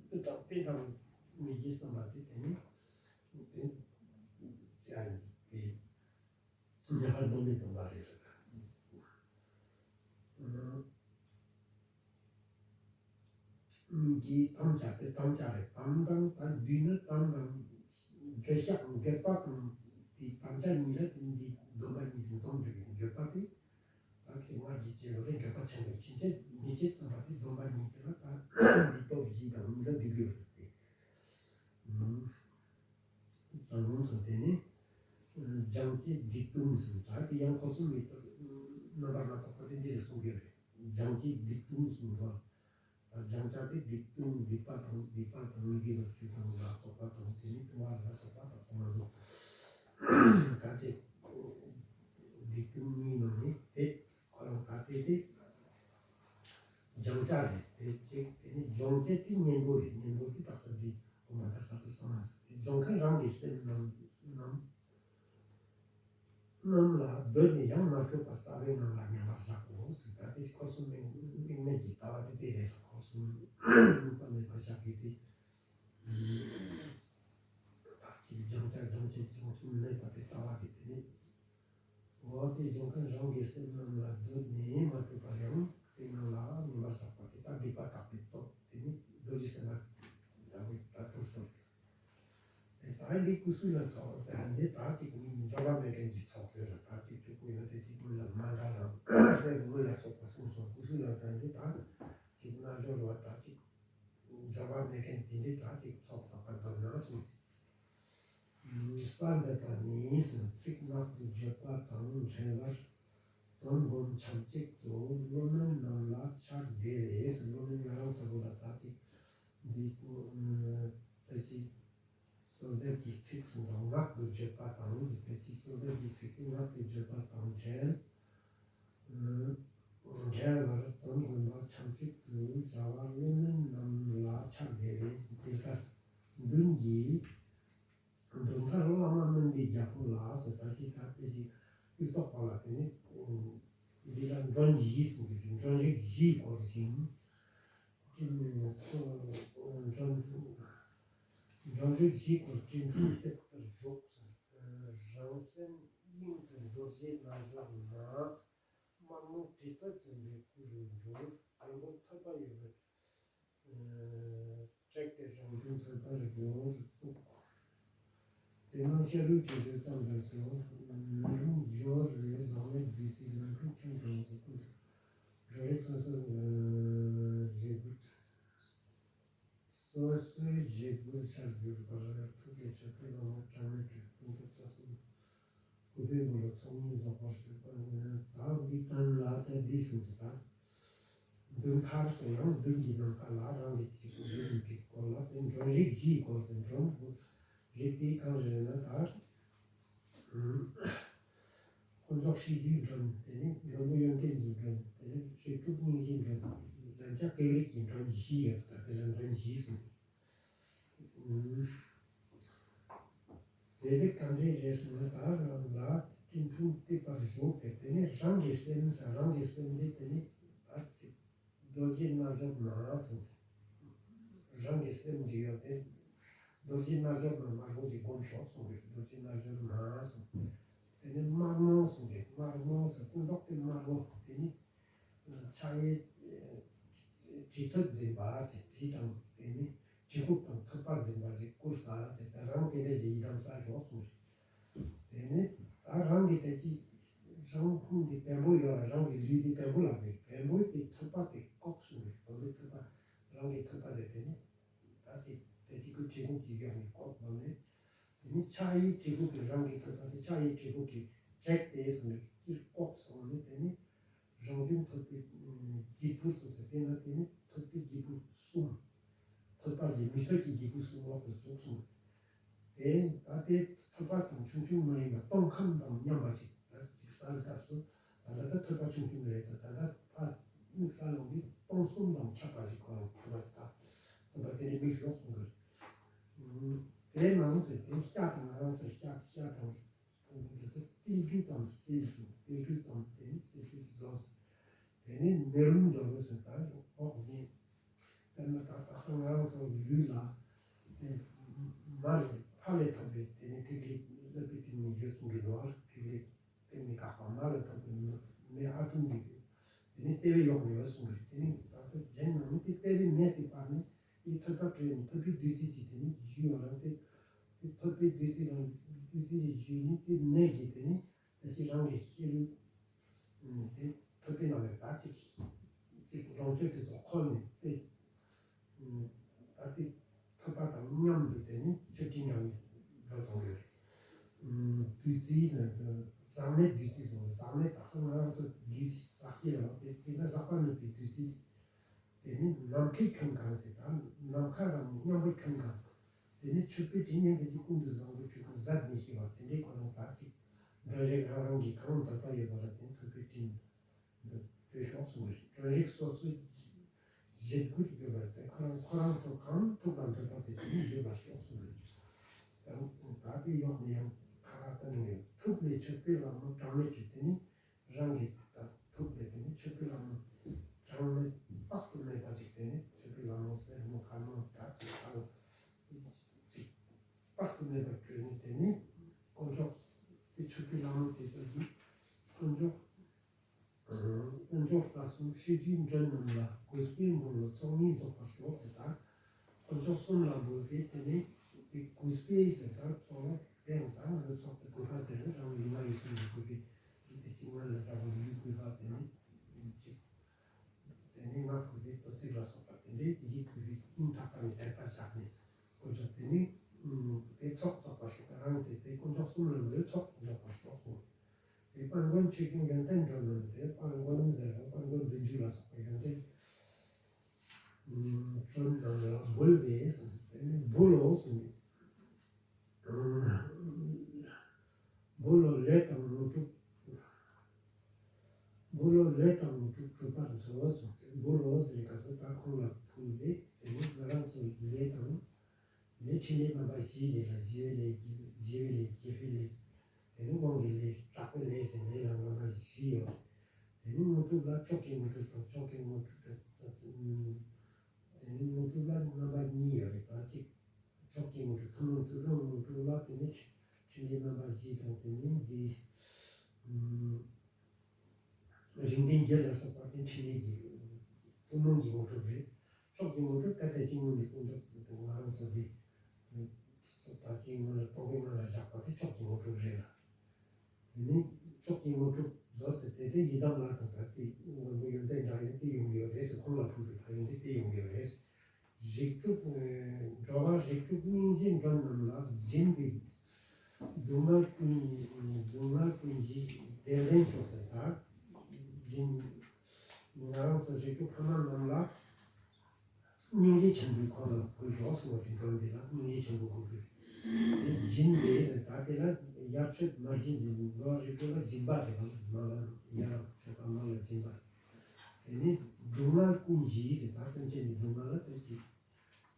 སྟོབས་དེ་འདྲ་བོ་མི་བགྱིད་བསམ་པ་དེ་དེ་ནི་དེ་ཅི་ཨ་ནི་དེ་ཉེས་པ་སྡོམ་མི་སྡོམ་པ་རེད། གཉིས་ཀྱིས་དམ་བཅའ་སྟེ་དམ་བཅའ་རེད། དམ་དང་ད་བསྡུས་ན་དམ་དང་འགྱོད་བཤགས་འགྱོད་པ་དང་དེ་དམ་བཅའ་གཉིས་ལ་དེ་འདི་སྡོམ་པ་གཉིས་དེ་འཛོམས་འགྲིག་གི་འགྱོད་པ་དེ་ད་ཁྱེད་སྔར་གྱི་བྱས་པ་ལས་འགྱོད་པ་ཆེན་པོ་ཕྱིན་ཆད་མི་བྱེད་བསམ་པ་དེ་སྡོམ་པ་གཉིས་དེ་ལ་ད་འདི་སྟོབས་བཞི་དང་གཉིས་ལ་འདི་དགོས་རེད་དེ། ད་ལུང་སོ་དེ་ནི་སྦྱང་བྱའི་སྡིག་ལྟུང་ཟེར་ད་དེ་ཡང་ཁོ་གསུམ་མི་རྟག་རྣམ་པར་མ་རྟོག་པ་དེ་འདི་ལ་གསུང་གི་རེད། སྦྱང་བྱའི་སྡིག་ལྟུང་གསུང་བ། ད་སྦྱང་བྱ་དེ་སྡིག་ལྟུང་སྡིག་པ་དང་སྡིག་པ་དང་མི་དགེ་བ་བཅུ་དང་ལ་སོགས་པ་དང་དེ་ནི་ལྟུང་བ་ལ་སོགས་པ་དང་གསུམ་མ་གཏོགས། ད་ཅི་སྡིག་ལྟུང་གཉིས་ནང་ནས་དེ་ཁོ་རང་ད་དེ་དེ་སྦྱང་བྱ་རེད། དེ་ཅི་དེ་ནི་སྦྱོང་བྱེད་དེ་གཉེན་པོ་རེད། གཉེན་པོ་དེ་དག་ས་འདི་གོང་མ་དག་ས་དུ་སོང་ན་དེ་སྦྱོང་མཁན་རང་གི་སེམས་ནང་ནང་རྣམས་ལ་གདོད་ནས་ཡང་མ་གྲུབ་པ་ལྟ་བའི་ངང་ལ་མཉམ་པར་བཞག་གོ་ཟེར། ད་དེ་ཁོ་གསུམ་དམིགས་དམིགས་མེད་ཀྱི་ལྟ་བ་དེ་དེ་རེད། ཁོ་ དངོས་པོ་མེད་པར་བཞག་གི་དེ། ད་ཅིག་སྦྱང་བྱ་སྦྱང་བྱེད་སྦྱང་ཚུལ་མེད་པ་དེ་ལྟ་བ་དེ་དེ་ནི། འོ་དེ་སྦྱོང་མཁན་རང་གི་སེམས་རྣམས་ལ་གདོད་ནས་མ་གྲུབ་པར་ཡང་དེ་རྣམས་ལ་ངེས་པར་བཞག་པ་དེ་ལྟར་སྡིག་པ་དག་པའི་སྟོབས་དེ་ནི་རྡོ་རྗེ་སེམས་དཔའ་ཡང་ད་གྲུབ་སོང་། དེ་ལྟར་འདི་ཀུ་སུ་ལ་ཚོགས་ཟེར་འདི་ད་ཅིག་འབྱོར་བ་མེད་མཁན་གྱི་ཚོགས་རེད་ལ། ད་ཅིག་ཆོས་སྐུ་ཡོད་དེ་ཅིག་སྔོན་ལ་མ་འདྲ་ལ་སེམས་སྔོན་ལ་སོགས་པ་གསུངས་སོང་། ཀུ་སུ་ལ་ཟེར་འདི་ད་ཅིག་རྣལ་འབྱོར་བ་ད་ཅིག་འབྱོར་བ་མེད་མཁན་དེ་འདྲའི་ད་ཅིག་ཚོགས་བསགས་པ་དགོས་ན་གསུངས། གསལ་འདེབས་པ་ནི་ཚིག་ངག་ཏུ་བརྗོད་པ་དང་འབྲེལ་བར་དོན་སྒོམ་ཆབས་ཅིག་ཏུ་བློ་དམན་རྣམས་ལ་ཆགས་བདེ་བས། བློ་དམན་ང་རང་ཚོ་ལ་ད་ཅིག་འདི་ད་ཅིག་གསོལ་འདེབས་ཀྱི་ཚིག་གསུམ་དང་ངག་ཏུ་བརྗོད་པ་དང་ཟེར་ཏེ་ཅིག་གསོལ་འདེབས་ཀྱི་ཚིག་དེ་ངག་ཏུ་བརྗོད་པ་དང་འབྲེལ། འབྲེལ་བར་དོན་སྒོམ་པ་ཆབས་ཅིག་ཏུ་བྱ་བ་བློ་དམན་རྣམས་ལ་ཆགས་བདེ་བས། དེ་ལྟར་མདུན་གྱི་མདུན་མཁར་བླ་མ་སྨན་པའི་རྒྱལ་པོ་ལ་སོགས་ད་ཅི་ད་དེ་ཅིག་ཡིག་ཐོག་པ་ལ་དེ་ནི་འདི་ལ་མགྲོན་བཞི་གསུངས་ཏེ་མགྲོན་རིགས་བཞིས་བསྐོར་ཞིང་། མགྲོན་མགྲོན་རིགས་བཞིས་བསྐོར་སྤྲིན་ཕུང་གཏེར་ལྟར་བཞུགས། རང་སེམས་དབྱིངས་སུ་རྡོ་རྗེ་རྣལ་འབྱོར་མ། དམར་མོ་གྲི་ཐོད་འཛིན་པའི་སྐུ་རུ་འགྱུར། བེམ་པོ་ཐོད་པ་ཡོད་པའི་ཨ་བྲེགས་ཏེ་རང་བྱུང་ཐོད་པར་སྦྱོར་བཙུགས། དེ་རྣམས་ཤ་རུས་དྲི་ཆུ་ཙམ་དུ་གསོལ། མེ་ལོང་སྦྱོར་བའི་ཟག་མེད་བདུད་རྩིའི་ལམ་ཁྱེར་ཁྱོད་རང་གཟུགས་ཀུན་ཏུ། འགྲོ་རིགས་སོ་སོའི་ཨ་བཞེད་དགུར། སོ་སོའི་བཞེད་དགུར་ཆར་གྱུར་པར། ཐུགས་ཀྱི་མཆོད་པའི་ལྷ་མོ་གྲངས་མེད་སྤྲུལ། ཀུན་ཏུ་རྩ་གསུམ་སྐུད་པའི་འགྲོ་ལ་ཚོགས་གཉིས་རྫོགས་པར་གྱུར་པ་ནི། ད་འདི་དོན་ལ་ད་འདི་གསུངས་ཏེ་ད། མདུན་མཁར་སོང་ཡང་མདུན་གྱི་ནམ་མཁའ་ལ་རང་གི་སྐྱེས་བུ་མདུན་གྱི་སྐོར་ལ་དེ་མགྲོན་རིགས་བཞིའི་སྐོར་དེ་མགྲོན་རིགས་དེ་གང་རེད་ན་ད། དཀོན་མཆོག་ཤེས་བཞིའི་མགྲོན། དེ་ནས་མགྲོན་པོ་ཡོན་ཏན་གྱི་མགྲོན། དེ་ནས་རིགས་དྲུག་སྙིང་རྗེའི་མགྲོན། ལན་ཆགས་སྐད་རིགས་ཀྱི་མགྲོན་བཞི་ཡོད་པ་དེ་ལ་མགྲོན་བཞི་གསུངས། དེ་དེ་ག་འདྲས་རེད་ཟེར་ན་ད་རང་ལ་སྤྲིན་ཕུང་གཏིབས་པར་བཞུགས་ཏེ་དེ་ནས་རང་གི་སེམས་ས་རང་གི་སེམས་དེ་དེ་ནས་ད་ཅིག་རྡོ་རྗེ་རྣལ་འབྱོར་མ་གསུངས་ཟེར། རང་གི་སེམས་ཀྱི་ཡོད་དེ། རྡོ་རྗེ་རྣལ་འབྱོར་མ་མ་རུངས་ཀྱི་སྒོམ་ཤོག་གསུངས་པས་རྡོ་རྗེ་རྣལ་འབྱོར་མ་གསུངས། དེ་ནས་དམར་མོ་གསུངས་པས་དམར་མོ་ཟེར་སྐུ་མདོག་དེ་དམར་མོ་དེ་ནི། ཕྱག་གཡས་གྲི་ཐོད་འཛིན་པ་ཟེར་དེ་དང་དེ་ནི་གྲི་གུག་དང་ཐོད་པ་འཛིན་པ་ཞིག་བཀུར་ས་ཟེར་ད་རང་དེ་འདྲ་ཞིག་ཡི་དམ་ས་ཤོག་གསུངས་པས། དེ་ནས་ད་རང་གི་དེ་ཅི་རང་ཁུངས་ཀྱི་བེམ་པོ་ཡོད་ལ་རང་གི་ལུས་ཀྱི་བེམ་པོ་ལ་བེམ་པོའི་དེ་ཐོད་པ་དེ་བཀོག་གསུངས་པས་བེམ་པོའི་ཐོད་པ་རང་གི་ཐོད་པ་དེ་དེ་ནི་ད་ཅི་དེ་ཅི་ཀུ་གྲི་གུག་གི་ཡོད་ནི་བཀོག་ནང་ནས་དེ་ནི་ཕྱག་གཡས་གྲི་གུག་གི་རང་གི་ཐོད་པ་དེ་ཕྱག་གཡས་གྲི་གུག་གི་བྲེགས་ཏེ་གསུངས་པས་ཀིར་བཀོག་སོང་ནས་དེ་ནི། རང་བྱུང་ཐོད་པའི་སྒྱེད་པུར་སོགས་ཟེར་དེ་ན་དེ་ནི་ཐོད་པའི་སྒྱེད་པུ་གསུམ། ཐོད་པ་གི་མིག་ཐོད་ཀྱི་སྒྱེད་པུ་གསུམ་ལོག་ཏུ་བཙུགས་སོང་། དེ་ད་དེ་ཐོད་པ་དང་ཆུང་ཆུང་མ་ཡིན་པ་སྟོང་ཁམས་དང་མཉམ་པ་ཞིག་ད་ཅིག་ཟ་རི་སྐབས་སུ་ད་ལྟ་ད་ཐོད་པ་ཆུང་ཆུང་རེད་ད་ད་ད་ཕ་དམིགས་བསལ་ལོང་གི་སྟོང་གསུམ་དང་ཁྱབ་པ་ཞིག་ཁོ་རང་ཐོད་པ་ད་ཐོད་པ་དེ་ནི་མིག་ལོག་སོང་གི། དེ་ནང་ཟེར་དེ་ཤ་དང་ང་རང་ཚོའི་ཤ་ཤ་དང་། ཏིལ་འབྲུ་དང་གསེར་ཞིང་ཏིལ་འབྲུ་དང་དེ་ནི་གསེར་ཞིང་རྫོགས་སོ། དེ་ནི་མེ་རླུང་འཇོམས་པའི་ཟེར་ད་འོག་ནི། དཔེར་ན་ད་དག་ས་ང་རང་ཚོ་གི་ལུས་ལ་དེ་མ་ལས་ཕ་ལས་ཐོབ་པའི་དེ་ནི་ཐིག་ལེ་ཀླད་པའི་སྟེང་ནས་ཡོད་གསུང་གི་འདུག་ཨ། ཐིག་ལེ་སྟེང་ནས་འགག་པ་མ་ལས་ཐོབ་པའི་མེ་ཨ་ཐུམ་གྱི་དེ་ནི་ལྟེ་བའི་འོག་ནས་ཡོད་གསུང་གི་དེ་ནི་ད་ལྟ་རྒྱན་ནང་ནི་དེ་ལྟེ་བའི་མེ་དེ་བར་ནི། དེ་ཐོད་པ་བྲལ་ནས་ཐོད་པའི་བདུད་རྩི་གིས་དེ་ནི་བཞུས་པ་རང་དེ། དེ་ཐོད་པའི་བདུད་རྩི་རང་བདུད་རྩི་གིས་བཞུས་ནས་དེ་མེ་གིས་དེ་ནི་ད་ཅི་རང་གི་ཤེས་རིག་དེ་ཐོད་པའི་ནང་ནས་ད་ཅིག་ཅིག་ལོངས་སྤྱོད་དེ་ཚོ་འཁོར་ནས་དེ་ད་དེ་ཐོད་པ་དང་མཉམ་དུ་དེ་ནི་མཆོད་སྤྲིན་རང་འགྲོ་གཏོང་གི་རེད། བདུད་རྩི་ནི་ཟག་མེད་བདུད་རྩི་ཟེར་ཟག་མེད་དག་ས་ང་རང་ཚོ་ལུས་ཟག་གི་རེད་བ། དེ་དེ་ལ་ཟག་པ་མེད་པའི་བདུད་རྩི། དེ་ནི་ནམ་མཁའི་ཁམས་གང་ཟེར་ད་ནམ་མཁའ་དང་མཉམ་པའི་ཁམས་གང་། དེ་ནི་མཆོད་པའི་དྲི་མཉེན་དེ་ཚོ་ཀུན་ཏུ་བཟང་པོའི་འཁྲུལ་འཁོར་ཟད་མི་ཤེས་པ་དེ་འདྲའི་ཁོ་རང་དག་ཅིག་འདྲ་རེ་རང་རང་གི་གང་འདོད་པ་ཡོད་པ་ལ་དེ་ནི་ཐོད་པའི་སྤྲིན་འདི་བྲོས་ཤོག་གསུངས་པ་རེད། མགྲོན་རིགས་སོ་སོའི་བཞེད་དགུར་གྱུར་པ་དེ་ཁོ་རང་ཁོ་རང་ཚོ་གང་ཐུགས་ལ་འདོད་པ་དེ་དེ་ནི་འགྲུབ་པར་ཤོག་གསུངས་པ་རེད། ད་དེ་ཡོག་ནས་ཡང་ཁ་ཁ་བཏང་ནས་ཐུགས་ལས་མཆོད་པའི་ལྷ་མོ་གྲངས་མེད་ཀྱི་དེ་ནི། རང་གི་ཐུགས་ལས་དེ་ནི་མཆོད་པའི་ལྷ་མོ་གྲངས་མེད་དཔག་ཏུ་མེད་པ་ཅིག་དེ་ནི་ དཀོན་མཆོག་བཀའ་གསུམ་ཤེས་བྱའི་མགྲོན་རྣམས་ལ། གུས་པས་འབུལ་ལོ་ཚོགས་གཉིས་རྫོགས་པར་ཤོག་དེ་དག་དཀོན་མཆོག་གསུམ་ལ་འབུལ་བའི་དེ་ནས་དེ་གུས་པས་ཟེར་དག་ཚོགས་ལ་དེ་ཡང་དག་ང་ཚོ་ཚོགས་པའི་གུས་པ་དེ་རང་ཡིན་ན་ཡིན་སོང་ནས་གུས་པས་དེ་དེ་གཅིག་ང་ལ་འདྲ་བ་ཡུལ་གུས་པ་དེ་ནས་གཅིག་དེ་ནས་ང་གུས་པས་དོ་ཚིགས་ལ་སོགས་པ་དེ་འདྲའི་ཡིད་གུས་པའི་སྙིང་ཐག་པ་ནས་དད་པ་བཞག་ནས་གུས་པ་དེ་ནས་དེ་ཚོགས་རྫོགས་པར་ཤོག་རང་ཚེ་དེ་དཀོན་མཆོག་གསུམ་ལ་འབུལ་ཚོགས་རྫོགས་པར་ཤོག་གསུངས། དེ་དཔལ་མགོན་ཆོས་ཀྱི་ཡོན་ཏན་མགྲོན་རྣམས་དེ་དཔལ་མགོན་ཟེར་བ་དཔལ་མགོན་བདུན་ཅུ་ལ་སོགས་པའི་ཡོན་ཏན་མགྲོན་རྣམས་ལ་འབུལ་བས་གསུངས། དེ་ནས་འབུལ་ལོ་གསུངས། འབུལ་ལོ་ལས་དང་དངོས་གྲུབ། འབུལ་ལོ་ལས་དང་དངོས་གྲུབ་གྲུབ་པར་མཛོད་གསུངས་ཏེ། འབུལ་ལོ་ཟེར་བའི་སྐབས་སུ་ད་ཁོང་ལ་ཕུལ་བས་དེ་ནི་ང་རང་ཚོའི་ལས་དང་། ལས་ཕྲིན་ལས་རྣམ་པ་བཞིའི་ལས་ལ་ཞི་བའི་ལས་ཀྱི་ཞི་བའི་ལས་ཀྱི་ཕྲིན་ལས། དེ་ནི་དབང་གི་ལས་དྲག་པོའི་ལས་ཟེར་ལས་ལ་རྣམ་པ་བཞི་ཡོད། དེ་ནི་དངོས་གྲུབ་ལ་མཆོག་གི་དངོས་གྲུབ་དང་མཆོག་གི་དངོས་གྲུབ་དང་། དེ་ནི་དངོས་གྲུབ་ལ་རྣམ་པ་གཉིས་ཡོད་རེད་ད་གཅིག་མཆོག་གི་དངོས་གྲུབ་ཐུན་མོང་ཐུན་མོང་དངོས་གྲུབ་ལ་དེ་ནི་ཕྲིན་ལས་རྣམ་པ་བཞི་དང་དེ་ནི་འདི། རིག་འཛིན་བརྒྱད་ལ་སོགས་པ་དེ་ཕྲིན་ལས་ཀྱི་ཐུན་མོང་གི་དངོས་གྲུབ་རེད། མཆོག་གི་དངོས་གྲུབ་ད་ལྟ་ཅིག་སྔོན་ནས་དཀོན་མཆོག་ཏུ་ང་རང་ཚོ་འདི་ད་ཅིག་སྔོན་ལ་སྟོང་པའི་ངང་ལ་བཞག་པ་དེ་མཆོག་གི་དངོས་གྲུབ་རེད་ལ། དེ་ནས་མཆོག་གི་དངོས་གྲུབ་རྫོགས་ཚེ་དེ་དེ་ཡི་དམ་ལ་དང་ད་ལྟའི་མགོན་པོ་ཡོན་ཏན་འདྲ་ཡང་དེ་ཡོང་གི་ཡོད་རེད་ཟེར། ཁོང་ལ་ཕུལ་བའི་ཕན་ཡོན་དེ་དེ་ཡོང་གི་ཡོད་རེད། རིགས་དྲུག་འགྲོ་བ་རིགས་དྲུག་སྙིང་རྗེའི་མགྲོན་རྣམས་ལ་སྦྱིན་པའི་སྡུག་བསྔལ་ཀུན་སྡུག་བསྔལ་ཀུན་གྱི་བདེ་ལྡན་མཆོག་ཟེར་ད། སྦྱིན། ང་རང་ཚོ་རིགས་དྲུག་ཕ་མ་རྣམས་ལ་སྙིང་རྗེ་ཆེན་པོས་ཁོང་ལ་ཕུལ་ཤོག་གསུངས་པ་དེ་མགྲོན་དེ་ལ་སྙིང་རྗེ་ཆེན་པོས་ཕུལ་དགོས། དེ་སྦྱིན་པས་ཟེར་ད་དེ་ལ་ཡར་མཆོད་མར་སྦྱིན་ཟེར་འགྲོ་བ་རིགས་དྲུག་ལ་སྦྱིན་པ་རེད་པ། མ་ལ་ཡར་མཆོད་པ་མ་ལ་སྦྱིན་པ་རེད། དེ་ནས་སྡུག་བསྔལ་ཀུན་གྱི་ཟེར་ད་སེམས་ཅན་གྱི་སྡུག་བསྔལ་ལ་དེ་གཅིག་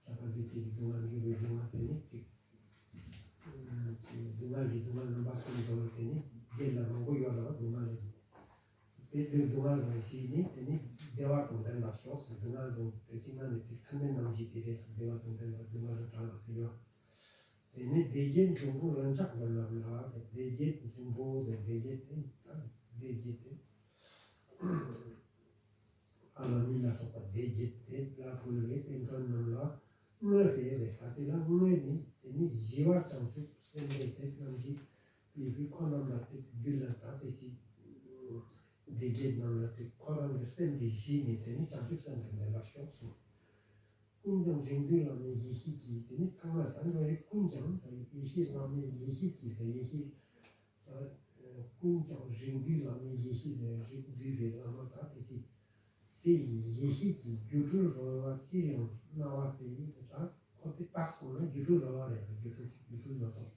ཁྱབ་པ་འདུས་བྱས་ཀྱི་སྡུག་བསྔལ་འགྱུར་བའི་སྡུག་བསྔལ་དེ་ནི་གཅིག་སྡུག་བསྔལ་གྱི་སྡུག་བསྔལ་རྣམ་པ་གསུམ་འདུག་ལ་དེ་ནི་བརྒྱད་ལ་མང་པོ་ཡོད་རེད་པ། སྡུག་བསྔལ་ལ་དེ་དུས་སྡུག་བསྔལ་རང་བཞིན་ནི་དེ་ནི་བདེ་བ་དང་ལྡན་པར་ཤོག་ཟེར། སྡུག་བསྔལ་དང་དེ་གཅིག་ན་ནི་དེ་ཚད་མེད་རྣམ་བཞི་དེ་རེད། བདེ་བ་དང་ལྡན་པ་སྡུག་བསྔལ་རང་གྲངས་ལ་དེ་ཡོད། དེ་ནི་སྡེ་བརྒྱད་འབྱུང་པོ་རང་ཅག་རྣམས་ལ་སྡེ་བརྒྱད་འབྱུང་པོ་ཟེར། སྡེ་བརྒྱད་དེ་ད་སྡེ་བརྒྱད་དེ། ཨ་ལ་མི་ལ་སོགས་པ་སྡེ་བརྒྱད་དེ་ལ་ཕུལ་བའི་རྟེན་མགྲོན་རྣམས་ལ་བསྔོས་པས་ཟེར། ད་དེ་ལ་བསྔོས་ནས་དེ་ནི་ཞི་བ་བྱང་ཆུབ་སེམས་དཔའི་དེ་རྣམས་ཀྱིས་བསྔོས་པའི་ཁོ་རྣམས་ལ་དེ་རྒྱུད་ལ་ད་དེ་ཅི་སྡེ་བརྒྱད་རྣམས་ལ་དེ་ཁོ་རང་གི་སེམས་དེ་ཞི་ནས་དེ་ནི་བྱང་ཆུབ་སེམས་དང་ལྡན་པར་ཤོག་གསུངས། ཀུན་ཀྱང་རིགས་འདུས་བླ་མའི་ཡེ་ཤེས་ཀྱིས། དེ་ནི་ཚང་མ་ད་འགྲོ་རིགས་ཀུན་ཀྱང་ཡེ་ཤེས་བླ་མའི་ཡེ་ཤེས་ཀྱིས་ཟེར། ཡེ་ཤེས་ཀུན་ཀྱང་རིགས་འདུས་བླ་མའི་ཡེ་ཤེས་ཟེར། རིགས་འདུས་པའི་བླ་མ་དག་དེ་ཅི། དེ་ཡི་ཡེ་ཤེས་ཀྱི་སྒྱུ་འཕྲུལ་རོལ་བ་ཅིར་ཡང་སྣང་བ་དེ་ཡིས་དེ་དག་ཁོ་དེ་བཏགས་སོང་ན་སྒྱུ་འཕྲུལ་རོལ་བ་རེད། སྒྱུ་འཕྲུལ་སྒྱུ་འཕྲུལ་མ་གཏོགས།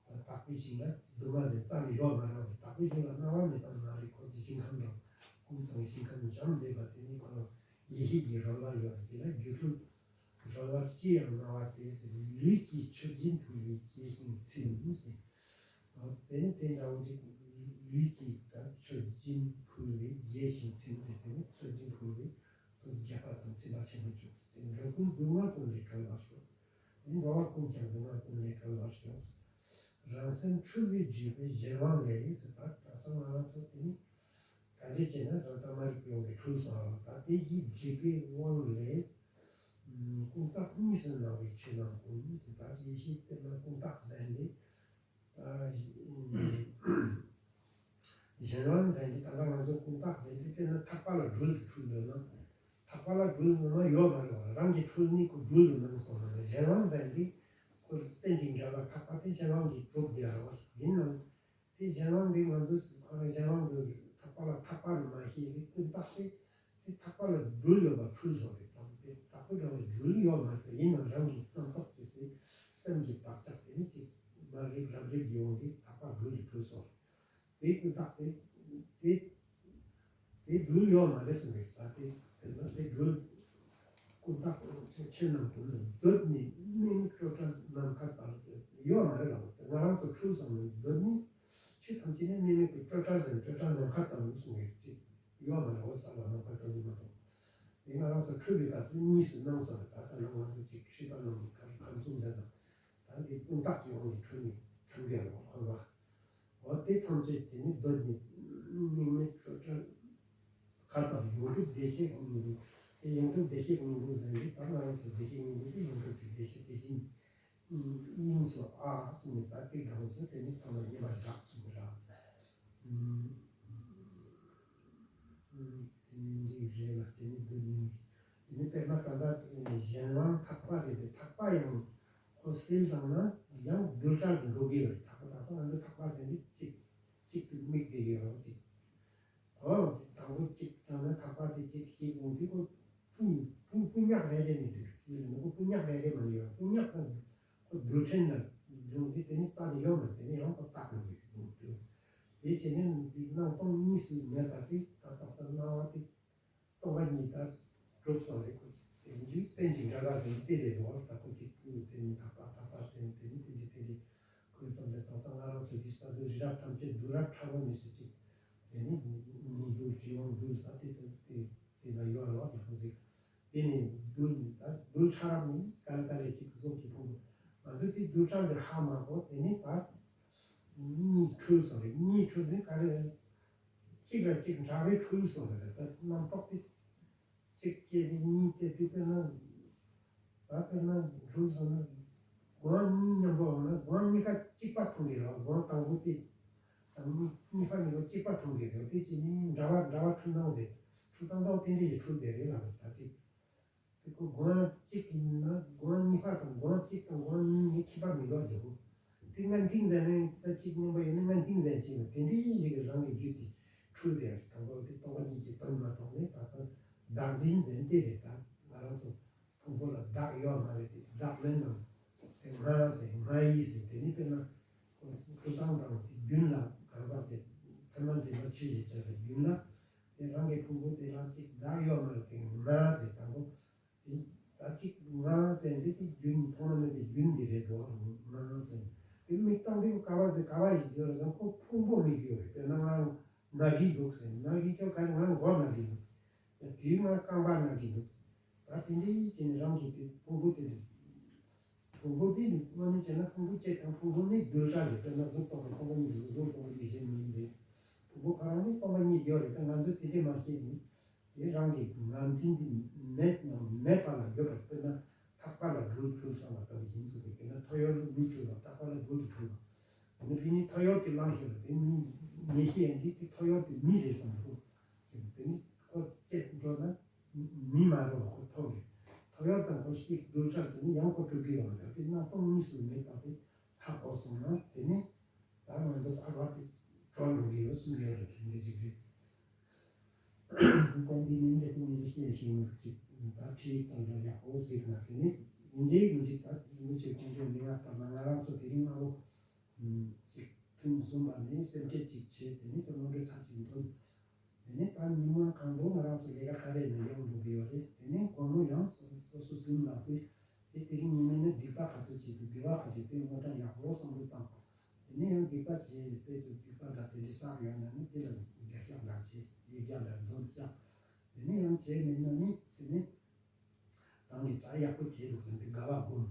ད་བཏགས་པའི་ཞིང་ལ་སྡུག་བསྔལ་ཟེར་རྩ་ནས་ཡོད་མ་རེད། བཏགས་པའི་ཞིང་ལ་སྣང་བ་མེད་པ་མ་རེད། ཁོ་དེ་ཞིང་ཁམས་རང་ཀུན་ཀྱང་ཞིང་ཁམས་འཇམ་འདོད་པ་དེ་ནི་ཁོ་རང་ཡེ་ཤེས་ཀྱི་རོལ་བ་ཡོད་རེད། དེ་ལ་སྒྱུ་འཕྲུལ་རོལ་བ་ཅིར་ཡང་སྣང་བ་དེ་ཟེར། ལུས་ཀྱི་མཆོད་སྦྱིན་ཕུལ་བའི་དགྱེས་ཤིང་ཚིམ་ཟེར། དེ་ནི་དེ་འདྲ་བོ་ཅིག་ལུས་ཀྱི་ད་མཆོད་སྦྱིན་ཕུལ་བའི་དགྱེས་ཤིང་ཚིམ་ཟེར། དེ་ནི་མཆོད་སྦྱིན་ཕུལ་བའི་དེ་དགྱེས་པ་དང་ཚིམ་པ་ཆེན་པོ་བྱུང་སྟེ། འགྲོ་ཀུན་སྡུག་བསྔལ་ཀུན་ལས་གྲོལ་བར་ཤོག་འགྲོ་བ་ཀུན་ཀྱང་སྡུག་བསྔལ་ཀུན་ལས་གྲོལ་བར་ཤོག་རང་སེམས་འཁྲུལ་པས་བསྒྲིབས་པའི་གཞན་དབང་ལས་ཟེར། ད་དེང་སང་ང་རང་ཚོ་དེ་ནི། ག་འདྲ་བྱས་ན་རང་ལྟ་མ་རིག་པའི་དབང་གིས་འཁྲུལ་སོང་བ། ད་དེ་གི་འཇིགས་པའི་དབང་ལས་ཀུན་བརྟགས་གཉིས་སུ་སྣང་བའི་ཆོས་རྣམས་ཀུན་ཟེར། ད་ཡེ་ཤེས་དཔེར་ན་ཀུན་བརྟགས་ཟེར་ནི་ད་གཞན་དབང་ཟེར་ནི་ད་ལྟ་ང་ཚོ་ཀུན་བརྟགས་ཟེར་ནི་དཔེར་ན་ཐག་པ་ལ་སྦྲུལ་དེ་འཁྲུལ་འདུག་ན། ཐག་པ་ལ་སྦྲུལ་ངོ་མ་ཡོད་མ་རེད་བ། རང་གིས་འཁྲུལ་ནི་ཁོ་སྦྲུལ་དུ་སྣང་སོང་ན། གཞན་དབང་ཟེར་ནི་ཁོ་རྟེན་ཅིང་འབྲེལ་བ་ཐག་པ་དེ་གཞན་དབང་གིས་གྲུབ་བསྡད་རེད་བ། ཡིན་ནའང་། དེ་གཞན་དབང་འདི་ང་ཚོས་ཁོ་རང་གཞན་དབང་འདི་ཐག་པ་ལ་ཐག་པ་ནི་མ་ཤེས་རིགས་ཀུན་བརྟགས་ཏེ། དེ་ཐག་པ་ལ་སྦྲུལ་ཡོད་པ་འཁྲུལ་སོང་རེད། དང་དེ་དག་པོའི་སྒང་ལ་སྦྲུལ་ཡོད་མ་རེད། ཡིན་ནའང་རང་གི་རྣམ་རྟོག་དེ་སེམས་ཀྱི་བག་ཆགས་དེ་ནི་ཅིག་མ་རིག་རབ་རིབ་ཀྱི་དབང་གིས་ཐག་པ་སྦྲུལ་ལས་འཁྲུལ་སོང་རེད། དེ་ཀུན་བརྟགས་ཏེ། དེ་དེ་སྦྲུལ་ཡོད་མ་རེད་གསུངས་པའི་རྩ་དེ་དེ་ན་དེ་སྦྲུལ་ཀུན་བརྟགས་ཆོས་ཆོས་རྣམས་ཀུན་ལ་འདོད་ནས་དམིགས་མེད་སྤྲོས་བྲལ་ནམ་མཁའ་ལྟ་བུ་ཡོད་མ་རེད་ལ། ང་རང་ཚོ་འཁྲུལ་སོང་ནས་འདོད་ནས་ཆོས་ཐམས་ཅད་ནི་དམིགས་མེད་ཀྱི་སྤྲོས་བྲལ་ཟེར་སྤྲོས་བྲལ་ནམ་མཁའ་ལྟ་བུ་གསུངས་པའི་རྩ་ཡོད་མ་རེད། འོ་ས་ལ་ནམ་མཁའ་ལྟ་བུ་མ་གཏོགས་དེ་ང་རང་ཚོ་འཁྲུལ་པའི་སྐབས་སུ་གཉིས་སུ་སྣང་སོང་རེད། ད་ལྟ་ནང་ང་ཚོ་ཅིག་ཤེས་པ་ནང་ཁམས་གསུམ་ཟེར་ན་ད་འདི་ཀུན་བརྟགས་ཀྱི་དབང་གིས་འཁྲུལ་ནས་འཁྲུལ་པའི་རང་འཁོར་བ། འོ་དེ་ཐམས་ཅད་དེ་ནི་གདོད་ནས་དམིགས་མེད་སྤྲོས་བྲལ་ ཁ་དང་ཡོངས་གྲུབ་བདེ་གཤེགས་སྙིང་པོ། དེ་ཡོངས་གྲུབ་བདེ་གཤེགས་སྙིང་པོ་ཟེར་ནས་ད་ང་རང་ཚོ་བདེ་གཤེགས་སྙིང་པོ་དེ་ཡོངས་གྲུབ་ཀྱི་བདེ་གཤེགས་དེ་བཞིན་དབྱིངས་སུ་ཨ་ཟེར་ནས་ད་དེ་སྒང་སུ་དེ་ནི་ཚང་མ་མཉམ་པར་བཞག་གསུངས་པ་རེད། དེ་ནི་འདི་རེད་ལ་དེ་ནི་འདི་ནི། དེ་ནི་དཔེར་ན་ད་ལྟ་གཞན་དབང་ཐག་པ་རེད་དེ་ཐག་པ་ཡང་ཁོ་སེལ་བཏང་ན་ཡང་རྡུལ་ཕྲན་དུ་འགྲོ་གི་ཡོད་རེད། ཐག་པ་དག་ས་ང་ཚོ་ཐག་པ་ཟེར་འདི་གཅིག་གཅིག་ཏུ་དམིགས་བསྡད་ཡོད་རེད་ཅིག་ཨོ། དང་པོ་གཅིག་དང་ནི་ཐག་པ་དེ་གཅིག་ཤེས་དགོས་དུས་ཁོ་སྤུ་སྤུ་སྤུ་ཉག་རེ་རེ་མི་ཟེར་ཟེར་ནི་ཁོ་སྤུ་ཉག་རེ་རེ་མ་ཡོད། སྤུ་ཉག་དང་ཁོ་རྡུལ་ཕྲན་ལ་འགྲོ་དུས་དེ་ནི་རྩ་ནས་ཡོད་མ་དེ་ནི་ཡང་ཁོ་བཏགས་དགོས་ཀྱི་འདུག་དེ་བྱས་ནས་འདི་སྣང་སྟོང་གཉིས་སུ་མེད་པ་དེ་ད་དག་ས་སྣང་བ་དེ་སྟོང་པ་ཉིད་ལྟར་གྲུབ་སོང་རེད། ཁོ་དེ་འཇིག་རྟེན་གྱི་འདྲ་འདྲ་ཟེར་དེ་རེད་དོ། ད་ཁོ་གཅིག་པུ་དེ་ནི་ཐག་པ་ཐག་པ་དེ་ནི་དེ་ནི་དེ་འདྲ་དེ་འདྲ་ཁོའི་སྟོན་པའི་དེང་སང་ང་རང་ཚོ་འདི་ས་རྡུལ་རི་རབ་ཐམས་ཅད་རྡུལ་རབ་ཕྲ་བ་མི་སྲིད་ཅིག་དེ་ནི་ཉིས་རྡུལ་དྲི་བ་རྡུལ་ས་དེ་དེ་དེ་དེ་ལ་ཡོད་རེད་བ། ཡག་པོ་ཟིག་དེ་ནི་རྡུལ་ད་རྡུལ་ཕྲ་རབ་ནི་ག་ལེ་ག་ལེ་ཅིག་གཟུགས་ཀྱི་ཕུང་པོ། ང་ཚོས་དེ་རྡུལ་ཕྲ་འདི་ཧ་མ་གོ་དེ་ནི་ད་གཉིས་འཁྲུལ་སོང་རེད། གཉིས་འཁྲུལ་ནི་ག་རེ་རེད། གཅིག་ལ་གཅིག་འདྲ་བའི་འཁྲུལ་སོང་བ་རེད། ད་རྣམ་རྟོག་དེ་གཅིག་སྐྱེས་ཏེ་གཉིས་སྐྱེས་ཏེ་དཔེར་ན། ད་དཔེར་ན་འཁྲུལ་སོང་ན། སྒོང་གཉིས་མཉམ་པོ་འོང་ན་སྒོང་གཉིས་ཀ་གཅིག་པ་མཐོང་གི་རེད། སྒོང་དང་པོ་དེ་དང་གཉིས་པ་གཉིས་པོ་གཅིག་པ་མཐོང་གི་རེད། དེ་ཅི་ནི་འདྲ་བ་འདྲ་བ་འཁྲུལ་སྣང་ཟེར། འཁྲུལ་སྟངས་འདྲ་བ་དེ་འདྲ་ཡི་འཁྲུལ་བསྡད་རེད་ལབ་རེད། ད་གཅིག་དེ་ཁོ་སྒོང་གཅིག་ཡིན་ན་སྒོང་གཉིས་པ་དང་སྒོང་གཅིག་དང་སྒོང་གཉིས་ནི་ཁྱད་པར་མི་འདུག་ཅེ་གོ། དེ་ང་འདིང་ཟེར་ནས་ས་གཅིག་མཉམ་པོ་ཡོད་ན་ང་འདིང་ཟེར་ཅེ་ན་དེ་འདྲའི་ཞིག་གི་རང་གི་རྒྱུད་དེ་འཁྲུལ་བསྡད་རེད། དང་པོ་དེ་སྟོང་པ་ཉིད་ཀྱི་དོན་མ་མཐོང་ནས་ད་ས་བདག་འཛིན་ཟེར་དེ་རེད། ད་ང་རང་ཚོ་ཕུང་པོ་ལ་བདག་ཡོད་མ་རེད་དེ་བདག་མེད་ནང་དེ་ང་ཟེར་ང་ཡིས་ཟེར་དེ་ནི་དཔེར་ན་འཁྲུལ་སྟངས་དང་དེ་རྒྱུན་ལ་གང་ཟག་དེ་ཚད་མ་འདྲེས་མ་ཆོས་ཅེས་བྱ་བའི་རྒྱུན་ལ་དེ་རང་གི་ཕུང་པོ་དེ་ལ་གཅིག་བདག་ཡོད་མ་རེད་དེ་ང་ཟེར་དང་པོ། དེ་ད་གཅིག་ང་ཟེར་འདི་དེ་རྒྱུན་ཐོག་མ་མེད་པའི་རྒྱུན་འདི་རེད་དོ། ང་ཟེར་དེ་མིག་བཏང་དུས་ཀ་བ་ཟེར་ག་བ་ཞིག་ཡོད་རེད་ཟེར་ཁོ་ཕུང་པོ་མིག་ཡོད་རེད། དཔེར་ན་ང་ན་གི་འདུག་ཟེར་ན་གི་ཁྱོད་ག་རེ་ང་མགོ་ན་གི་འདུག་ཡ་དེའི་ང་རྐང་པ་ན་གི་འདུག་ད་དེ་འདྲའི་བྱས་ནས་རང་གི་དེ་ཕུང་པོ་དེ་དེ་ཕུང་པོ་དེ་ནི་དངོས་གནས་བྱས་ན་ཕུང་པོ་གཅིག་དང་ཕུང་པོ་གཉིས་རྡུལ་ཕྲ་རེད། དཔེར་ན་གཟུགས་སྟོང་པ་ཁོང་པ་གཉིས་གཟུགས་གཟུགས་སྟོང་པ་གཉིས་གཞན་མིན་རེད། ཕུང་པོ་ཁོ་རང་ནི་སྟོང་པ་གཉིས་ཡོད་རེད། ད་ང་ཚོས་དེ་འདྲས་མ་ཤེས་ནས་དེ་རང་གི་ངར་འཛིན་དེ་མེད་ནམ་མེད་པ་ལ་ཡོད་པར། དཔེར་ན་ཐག་པ་ལ་སྦྲུལ་འཁྲུལ་སོང་བ་ལྟ་བུ་ཡིན་ཟེར་གི། དཔེར་ན་ཐོ་ཡོར་མི་འཁྲུལ་བ་ཐག་པ་ལ་སྦྲུལ་འཁྲུལ་བ། དེ་ནི་དེ་ནི་ཐོ་ཡོར་གྱི་ལང་ཤེས་ལ་དེ་ནི་མི་ཤེས་ཡན་ཅིག་དེ་ཐོ་ཡོར་དེ་མི་རེད་བསམ་གི། དེ་ནི་ཁོ་སྐྱེས་འགྲོ་ན། མི་མ་རེད་བ། ཁོ་ཐོག་གི་ཐོ་ཡོར་དང་ཁོ་ཤེས་རྡུལ་ཕྲ་དེ་ནི་ཡང་ཁོ་གྲུབ་ཀྱི་ཡོད་མ་རེད། དེ་སྣང་སྟོང་གཉིས་སུ་མེད་པ་དེ་ཧ་གོ་སོང་ན་དེ་ནི་ད་ང་ཚོ་འཁོར་བ་དེ་གྲོལ་འགྲོ་གི་ཡོད་གསུང་གི་ཡོད་རེད། དེ་འདྲ་ཅིག་རེད། ཀོང་པི་ནི་འདི་ཀུན་ནི་ཤེས་ཤེས་མི་ཅིག་ད་ཁྲིད་དང་འདྲ་ཡག་པོ་ཟིག་ན་དེ་ནི་འདི་འདྲའི་མི་ཅིག་ད་རིན་པོ་ཆེ་ཀོང་པོ་ལི་ང་ལྟར་ན་ང་རང་ཚོ་དེ་རིང་སྔ་ལོ། ཅིག་ཐུན་གསུམ་པ་ནས་སེམས་བསྐྱེད་ཅིག་བྱས། དེ་ནས་ཀྱི་སློབ་གྲྭའི་ཚབ་ཅིག་འདོན། དེ་ནས་ད་ཉི་མ་གང་དུ་ང་རང་ཚོ་ལས་ཀ་ག་རེ་ནས་ཡོང་འགྲོ་གི་ཡོད་རེད། དེ་ནས་དགོང་མོ་ཡང་སོ་སོ་སོ་ཟིན་ལ་ཕུལ། དེ་དེ་རིང་ཉི་མ་ནས་སྡིག་པ་ག་ཚོད་བྱས་འདུག་དགེ་བ་ག་ཚོད་དེ་དངོས་གྲངས་ཡག་པོ་བསམ་བློ་བཏང་། དེ་ནས་ཡང་སྡིག་པ་བྱས་ཏེ་ཚོ་སྡིག་པ་འདྲ་དེ་འདྲ་བསགས་ཡོད་ན་ནི་དེ་ལ་རྒྱ་ཤག་འདྲ་བྱས་ཡིག་རྒྱ་འདྲ་འདོན་བྱ། དེ་ནས་ཡང་བྱས་མེད་ན་ནི་དེ་ནས། རང་གིས་ད་ཡག་པོ་བྱས་འདུག་ཟེར་ནས་དགའ་བ་སྒོམ།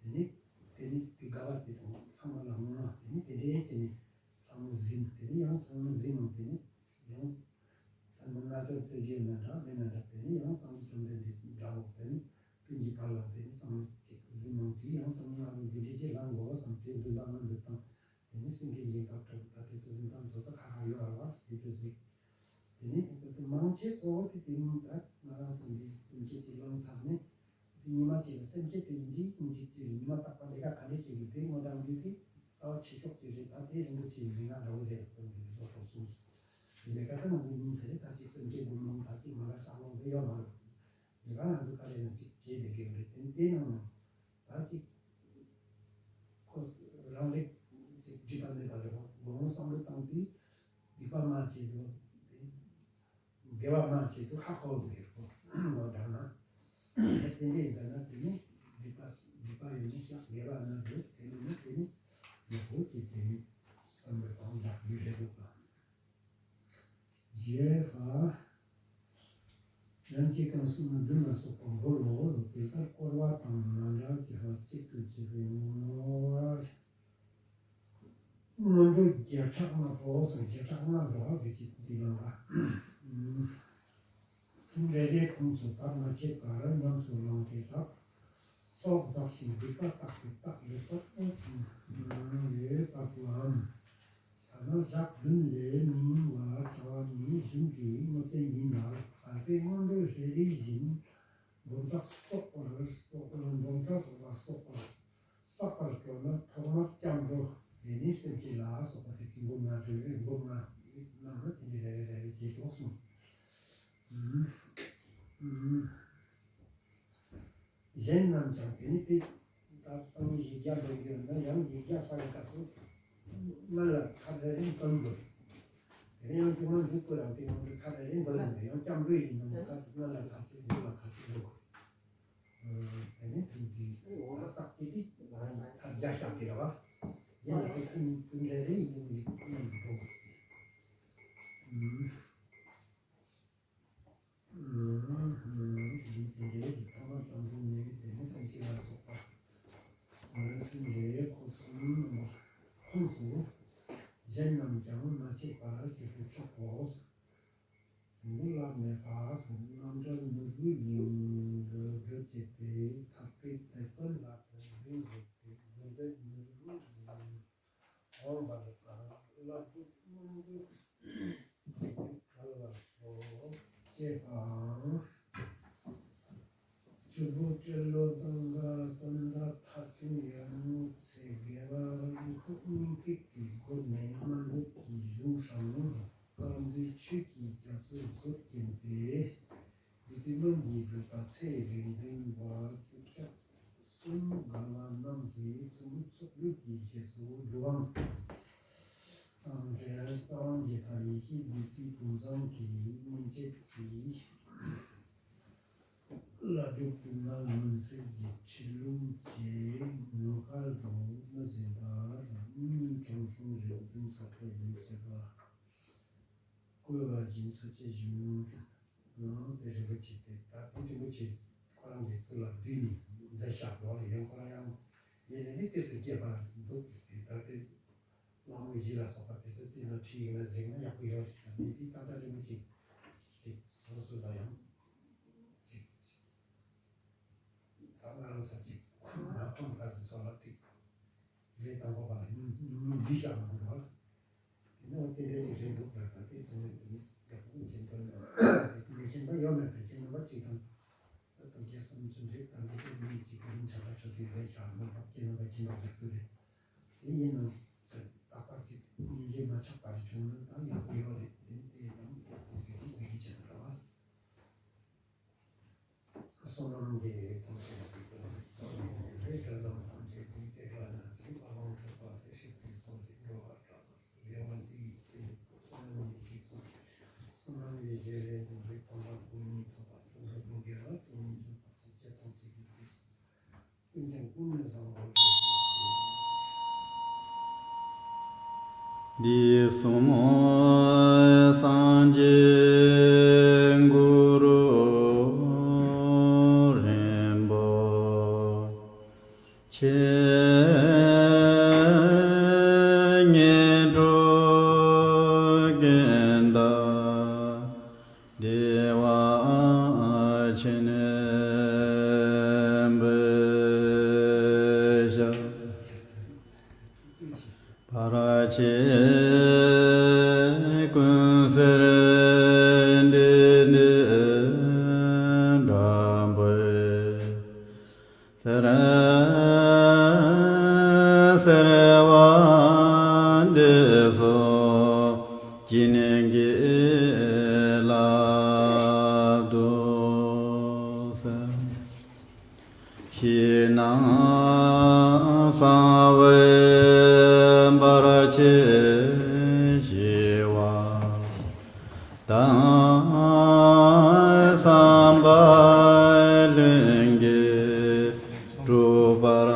དེ་ནས་དེ་ནས་དེ་དགའ་བ་དེ་དང་ཚང་མ་ལ་བསྔོ་བ། དེ་ནས་དེ་འདྲའི་བྱས་ནས་ཚང་མ་ཟིན། དེ་ནས་ཡང་ཚང་མ་ཟིན་ནང་དེ་ནས་ཡང་ཚང་མ་ང་ཚོར་བཙལ་རྒྱུ་ན་འདྲ་མེད་ན་འདྲ། དེ་ནས་ཡང་ཚང་མ་བཅོམ་ལྡན་འདས་འདྲ་བོ་དེ་ནས་ཀུན་གྱི་བར་ལ་དེ་ནས་ཚང་མ་ཅིག་ཟིན་ནང་དེ་ཡང་ཚང་མ་ང་ཚོ་འདི་འདྲའི་ཅིག་ལངས་དགོས་བསམ་དེ་འདུན་པ་ང་འདུག་དང་། དེ་ནས་སེང་གེ་འཇིགས་སྐབས་དྲག་ད་དེ་ཚོ་ཟིན་ཐང་ཚོ་ད་ཁ་ཁ་ཡོད་ར་བ་དེ་ཚོ་ཟིག་དེ་ནས་དེ་ཚོ་མང་ཆེ་གཙོ་བོ་དེ་དེ་ནས་ད་ང་རང་ཚོ་འདི་སེམས་བསྐྱེད་ཀྱི་ལམ་ཚང་ནས་དེ་ཉི་མ་གཅིག་ལ་སེམས་བསྐྱེད་དེ་ཡིན་གྱི་ཡིན་གཅིག་དེ་ཉི་མ་རྟག་པ་ལས་ཀ་ག་རེ་བྱེད་ཀྱི་དེ་དངོས་དང་འདུས་དེ་རྩ་བ་ཆེ་ཤོས་དེ་རེད། ད་དེ་རིན་པོ་ཆེ་ཡིན་ན་འདྲ་བོ་རེད་བསམ་གྱི་བཟོ་ཐུབ་སོང་། དེ་ལས་ཀ་ད་ང་ཚོ་ཡིན་ཚེ་ད་ཅིག་སེམས་བསྐྱེད་སྒོམ་ལམ་ད་ཅིག་མ་ལ་ས་ལོང་དེ་ཡོད་མ་རེད། དེ་ག་ང་ཚོ་ག་རེ་ན་ཅིག་བྱེད་བསྡད་ཀྱི་ཡོད་རེད། དེ་དེ་ནང་ནས། ད་ཅིག་ཁོ་རང་རིག་ཅིག་སྒྲིབ་པ་མེད་པ་རེད། དགོང་མོ་བསམ་བློ་བཏང་དུས་སྡིག་པ་མ་བྱེད་དོ། དགེ་བ་མ་བྱེད་དོ་ཧ་གོ་འདུག་གི་རེད། ཁོ་ངོ་དྲག་ན་དེ་འདྲ་ཡིན་ཙང་ན་དེ་ནི་སྡིག་པ་སྡིག་པ་ཡོད་ན་བཤགས། དགེ་བ་ན་འདུག་དེ་མིན་ན་དེ་ནི་ངོ་བོ་གཅིག་དེ་ནི་བསམ་བློ་བཏང་བཞག་རྒྱུ་རེད་འདུག་ག་རྗེས་ལ། ཡང་གཅིག་གང་གསུངས་ན་བདུན་ལ་སོགས་པ་འབུར་ལོ། དེ་ལྟར་བསྐོར་བ་དང་མ་འདྲ་བྱེད་པ་གཅིག་ཏུ་བྱེད་པའི་ངོ་བོ། སྔོན་འགྲོ་བརྒྱ་ཕྲག་ལྔ་པོ་སོགས་བརྒྱ་ཕྲག་ལྔ་འདུག་ག་དེ་གཅིག་འདི་ལ་ལ། ཁོངས་སུ་བབ་མ་བྱས་པར་ཉམས་སུ་བླངས་ཏེ་བསླབ། ཚོགས་བསགས་ཤིང་སྡིག་པ་དག་པའི་རྟགས་ཡོད་པར་ཨེ་ཅིང་ཡོད་པ་ལའང་། ཐ་ན་ཞག་བདུན་ལས་མི་ཉུང་བར་བྱ་བ་ནི་གཞུང་གི་དངོས་བསྟན་ཡིན་ལ། གལ་ཏེ་སྔོན་འགྲོའི་རེ་རེ་བཞིན་འབུམ་ཕྲག་སོགས་པར་སོགས་འབུམ་ཕྲག་སོགས་ལ་སོགས་པ་བསགས་པར་སྤྲོ་ན་ཐོག་མར་སྐྱབས་འགྲོ། དེ་ནས་སེམས་བསྐྱེད་ལ་སོགས་པ་དེ་ཚོ་འབུམ་ལྔ་རེ་རེ་འབུམ་ལྔ་གནང་ན་དེ་འདྲའི་རེ་རེ་རེ་རེ་བྱས་ཤོག་གསུངས། གཞན་རྣམས་ཀྱང་དེ་ནི་དེ། ད་སང་ཉིན་ཡིག་བརྒྱ་འདོན་རྒྱུ་ཡོད་ན་ཡང་ཡིག་བརྒྱ་ཚར་བའི་སྐབས་སུ་སྔོན་ལ་ཚར་རེ་རེ་འདོན་དགོས། དེ་ནས་ཡང་བཅུ་ང་མཇུག་གི་རང་དེ་ནང་དུ་ཚར་རེ་རེ་འདོན་དགོས། ཡང་སྐྱབས་འགྲོ་ཡིན་ནམ་ཚར་སྔོན་ལ་ཚར་གཅིག་མཇུག་ལ་ཚར་གཅིག་འདོན་དགོས། དེ་ནས་དེ་འདི་ད་ཚར་གཅིག་དེ་ཚར་བརྒྱ་བཞག་གི་རེད་བ། ཡིན་ནའི་ཀུན་ཀུན་རེ་རེ་ཡིན་ནམ་ཡིག་ནང་དུ་འགྲོ་དགོས། དེ་འདྲའི་རིགས་ཐ་མ་བཅོམ་ལྡན་འདས་དེ་ནི་སེམས་བསྐྱེད་ལ་སོགས་པ་ཚུན་ཆད་ཁོ་གསུམ་ཁོངས་སུ་གཞན་རྣམས་ཀྱང་མ་བྱས་པར་བྱེད་དུ་ཆོག་གོ། དེ་ནི་བླ་མེད་པ་གསུམ་རྣམ་གྲོལ་ནོར་བུའི་གླིང་དུ་བགྲོད་བྱེད་པའི་ཐབས་ཀྱི་དེད་དཔོན་ལ་དེ་འཛིན་རིགས་ཏེ་དགོས་པའི་ནོར་བུའི་གླིང་། འོང་བ་དང་བླ་སྒྲུབ་རྣམས་ཀྱི་ཚིག་གྲོལ་བར་ཤོག་ཅེས་པའང་། ཆུ་བོ་སྤྲེལ་ལོ་དང་དགའ་སྟོན་ཟླ་ཐ་ཆུང་ཡར་ངོའི་ཚེས་བརྒྱད་པ་རུ་ཐོག་སྙིང་ཐིག་གི་སྒོ་ནས་དམའ་འབེབས་ཀྱི་གཞུང་ཧྲ་ལམ་བཀའ་འདུས་ཆོས་ཀྱི་རྒྱ་མཚོའི་ཟུར་བརྒྱན་ཏེ། བདུད་རྩི་སྨན་གྱིས་བསྒྲུབས་པ་ཚེ་རིག་འཛིན་པ་བཅུ་ཆ་གསུམ་དགའ་བ་རྣམས་ཀྱི་ཚོམ་བུ་ཚོགས་ལུས་ཀྱི་རྗེས་སུ་འགྲོ་བའམ། དང་འབྲེལ་རྩ་བ་འགྱེད་དང་ཡེ་ཤེས་བདུད་རྩིའི་བུམ་བཟང་གི་སྨིན་བྱེད་ཀྱི་བླ་སྒྲུབ་ཀུན་ལ་མུན་སེལ་གྱི་ཁྲིད་ལུང་བཅས་ངོ་སྐལ་དུ་མི་ཟིན་པ་དང་། སྙིང་དྲང་སྲོང་རིག་འཛིན་ཚོགས་པའི་ལུས་བྱེད་པ། བཀོད་པ་སྦྱིན་སྲོལ་བཅས་གཞུང་ནང་དུ་རིན་པོ་ཆེ་སྟེ། ད་དེ་རིན་པོ་ཆེ་ཁོ་རང་གི་གཙུག་ལག་བསྡུས་ནས་མཛད་བཞག་འདུག་ལ། ཡང་ཁོ་རང་ཡང་ཡེ་ནས་ནི་དེ་ཚོ་རྒྱས་པ་འདུག་སྟེ། ད་དེ་བླ་མའི་གཞི་ལ་སོགས་པ་དེ་ཚོ་དེ་ནང་ཁྲིད་ཡིན་ན་གཟིགས་ན་ཡག་པོ་ཡོད་རེད། ད་ནི་དེ་ད་ལྟ་རིན་པོ་ཆེ་ཅིག་སོ་སོ་ལ་ཡང་ཅིག་ད་ང་རང་ཚོ་ཅིག་ཁོང་ང་ཁོང་ད་དེ་ཚོ་ལ་ཏིག་ལས་དང་པོ་པ་ལ་ཉུང་ཉུང་ཉུང་འདི་བཞག་ན་འདུག་བ། དེ་ནས་དེ་འདྲའི་ཅིག་རེད་འདུག་ལ། ད་དེ་ཚོ་ནས་དེ་ནས་རྒྱབ་ཁུངས་ཅན་དོན་དེ་ལས་ཅན་པ་ཡོད་མེད་དེ་ཅན་པ་ཅིག་དང་། ད་དུང་རྒྱལ་སྲས་ཚུན་ཆད་ད་འདི་དེ་ནས་ཅིག་གི་རིན་ཆ་ལ་ཆོས་དེ་ལས་བཞག་མ་ཐོག་ཅན་པ་ཅན་པ་རྒྱབ་ཚུལ་རེད། དེ་ཡིན་ནའང་རྟག་པར་ཅིག་སྙིང་རྗེ་མ་ཆགས་པ་རེ་བྱུང་ན་ད་ཡག་པོ་ཡོད་རེད། དེ་ནས་དེ་ཡང་དེ་ཟེར་གི་ཟེར་གི་བྱེད་དུ་འགྲོ་བ། བསོད་ནམས་འདི་ཡིས་ཐམས་ཅད་གཟིགས་པ་ཉིད། ཐོབ་ནས་ཉེས་པའི་དགྲ་རྣམས་ཐམས་ཅད་ཀྱང་། དེ་ཁ་ན་ཚུད་པ་ལོངས་སྤྱོད་པ་སྟེ། སྲིད་པའི་མཚོ་ལས་འགྲོ་བ་སྒྲོལ་བར་ཤོག། དགེ་བ་འདི་ཡིས་ཀྱང་བསོད་ནམས་ཉེར་བཞི་བསགས། བསོད་ནམས་ཡེ་ཤེས་ལས་བྱུང་བའི། དམ་པ་སྐུ་གཉིས་ཐོབ་པ་དང་། འགྲོ་ཀུན་དགེ་བ་དོན་གཉིས་འགྲུབ་པ་དང་། བཅས་ཐམས་ཅད་ཀྱི་རྗེས་སུ་ཀུན་ཀྱང་ཀུན་ནས་བཟང་པོར་གྱུར་ཅིག། དུས་གསུམ་སངས་རྒྱས་གུ་རུ་རིན་པོ་ཆེ། དངོས་གྲུབ་ཀུན་བདག་བདེ་བ་ཆེན་པོའི་ཞབས། བར་ཆད་ཀུན་སེལ་འབྲས་ནད་དྲག་པོའི་ཚེ། སེལ་བ་འདི་སོགས་ཀྱི་ནད་ཀྱིས་བརླབ་ཏུ་གསོལ། ཕྱི་ནང་གསང་བའི་བར་ཆད་ཞི་བ་དང་། བསམ་པ་ལྷུན་གྱིས་གྲུབ་པར་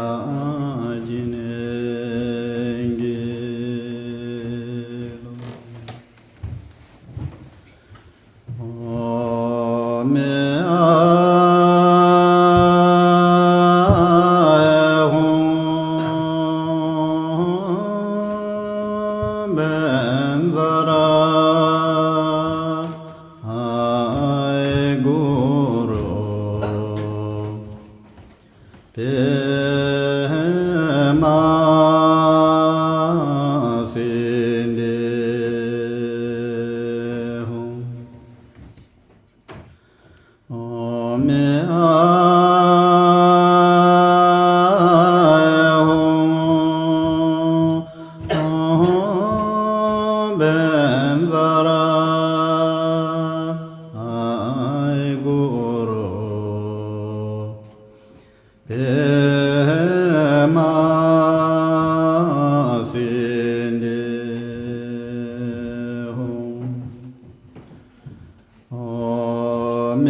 བགྱིད་ནས་དགེ་སློང་། ཨོཾ་ཨཱཿཧཱུྃ་བཛྲ་ཨཱཿཧཱུྃ། ཨོཾ་ཨཱཿཧཱུྃ་བཛྲ་ཨཱཿཧཱུྃ་གུ་རུ་པདྨ་སིདྡྷི་ཧཱུྃ། ཨོཾ་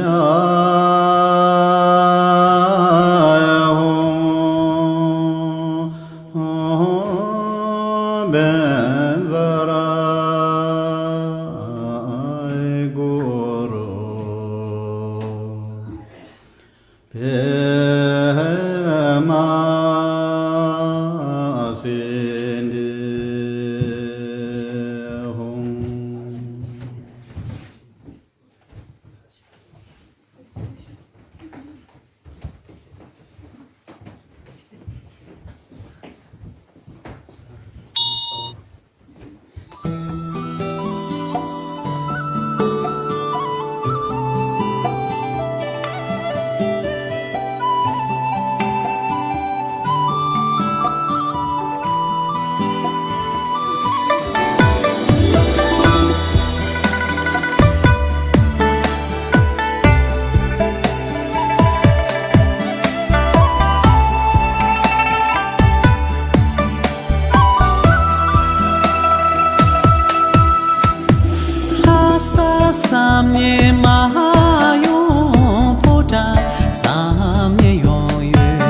ཨཱཿཧཱུྃ་བཛྲ་ཨཱཿཧཱུྃ་གུ་རུ་པདྨ་སིདྡྷི་ཧཱུྃ། ལྷ་ས་བསམ་ནས་མ་ཡོང་། ཕོ་བྲང་བསམ་ནས་ཡོང་ཡོད།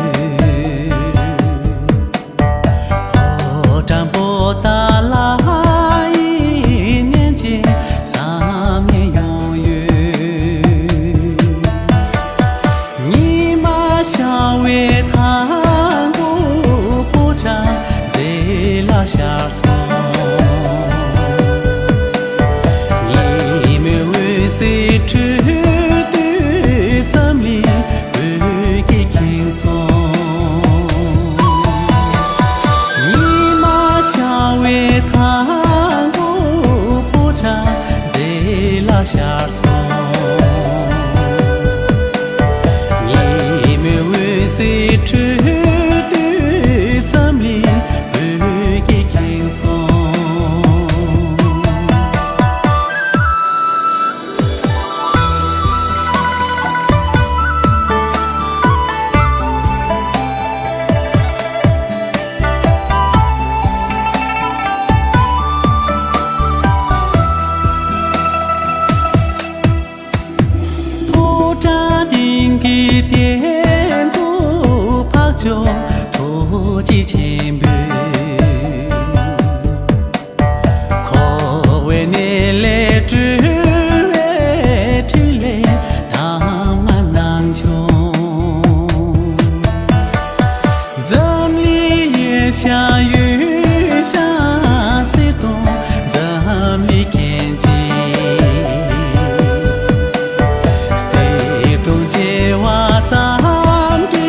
ཕོ་བྲང་པོ་ཏཱ་ལ་ཡི་གནས་མཇལ་བསམ་ནས་ཡོང་ཡོད། ཉི་མ་ཤར་བའི་མཐའ་འཁོར་ཕོ་བྲང་མཛེས་ལ་ཤར་སོང་། ཉིན་མོའི་འོད་ཟེར་འཕྲོས་དུས་འཛམ་གླིང་འོད་ཀྱིས་ཁེངས་སོང་། ཉི་མ་ཤར་བའི་མཐའ་འཁོར་ཕོ་བྲང་མཛེས་ལ་ཤར་སོང་། ཉི་མོའི་འོད་ཟེར་འཕྲོས་དུས་འཛམ་གླིང་འོད་ཀྱིས་ཁེངས་སོང་། ཕོ་བྲང་སྟེང་གི་རྟེན་གཙོ་འཕགས་མཆོག་ཐུགས་རྗེ་ཆེན་པོས། འཁོར་བའི་གནས་ལས་སྒྲོལ་བའི་ཕྲིན་ལས་གདམས་ངག་གནང་བྱུང་། འཛམ་གླིང་ཡུལ་ཤར་ཡུལ་ཤར་གསེར་གདུང་འཛམ་གླིང་མཁྱེན་ཅིང་། གསེར་གདུང་བྱེ་བ་ཙམ་གྱི་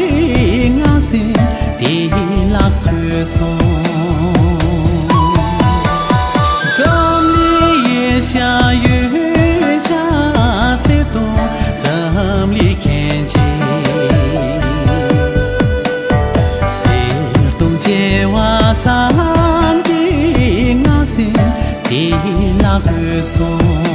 ངང་སེམས་དེ་ལ་འཁོད་སོང་། འཛམ་གླིང་ཡུལ་ཤར་ཡུལ་ཤར་གསེར་གདུང་འཛམ་གླིང་མཁྱེན་ཅིང་། གསེར་གདུང་བྱེ་བ་ཙམ་གྱི་ངང་སེམས་དེ་ལ་འཁོད་སོང་།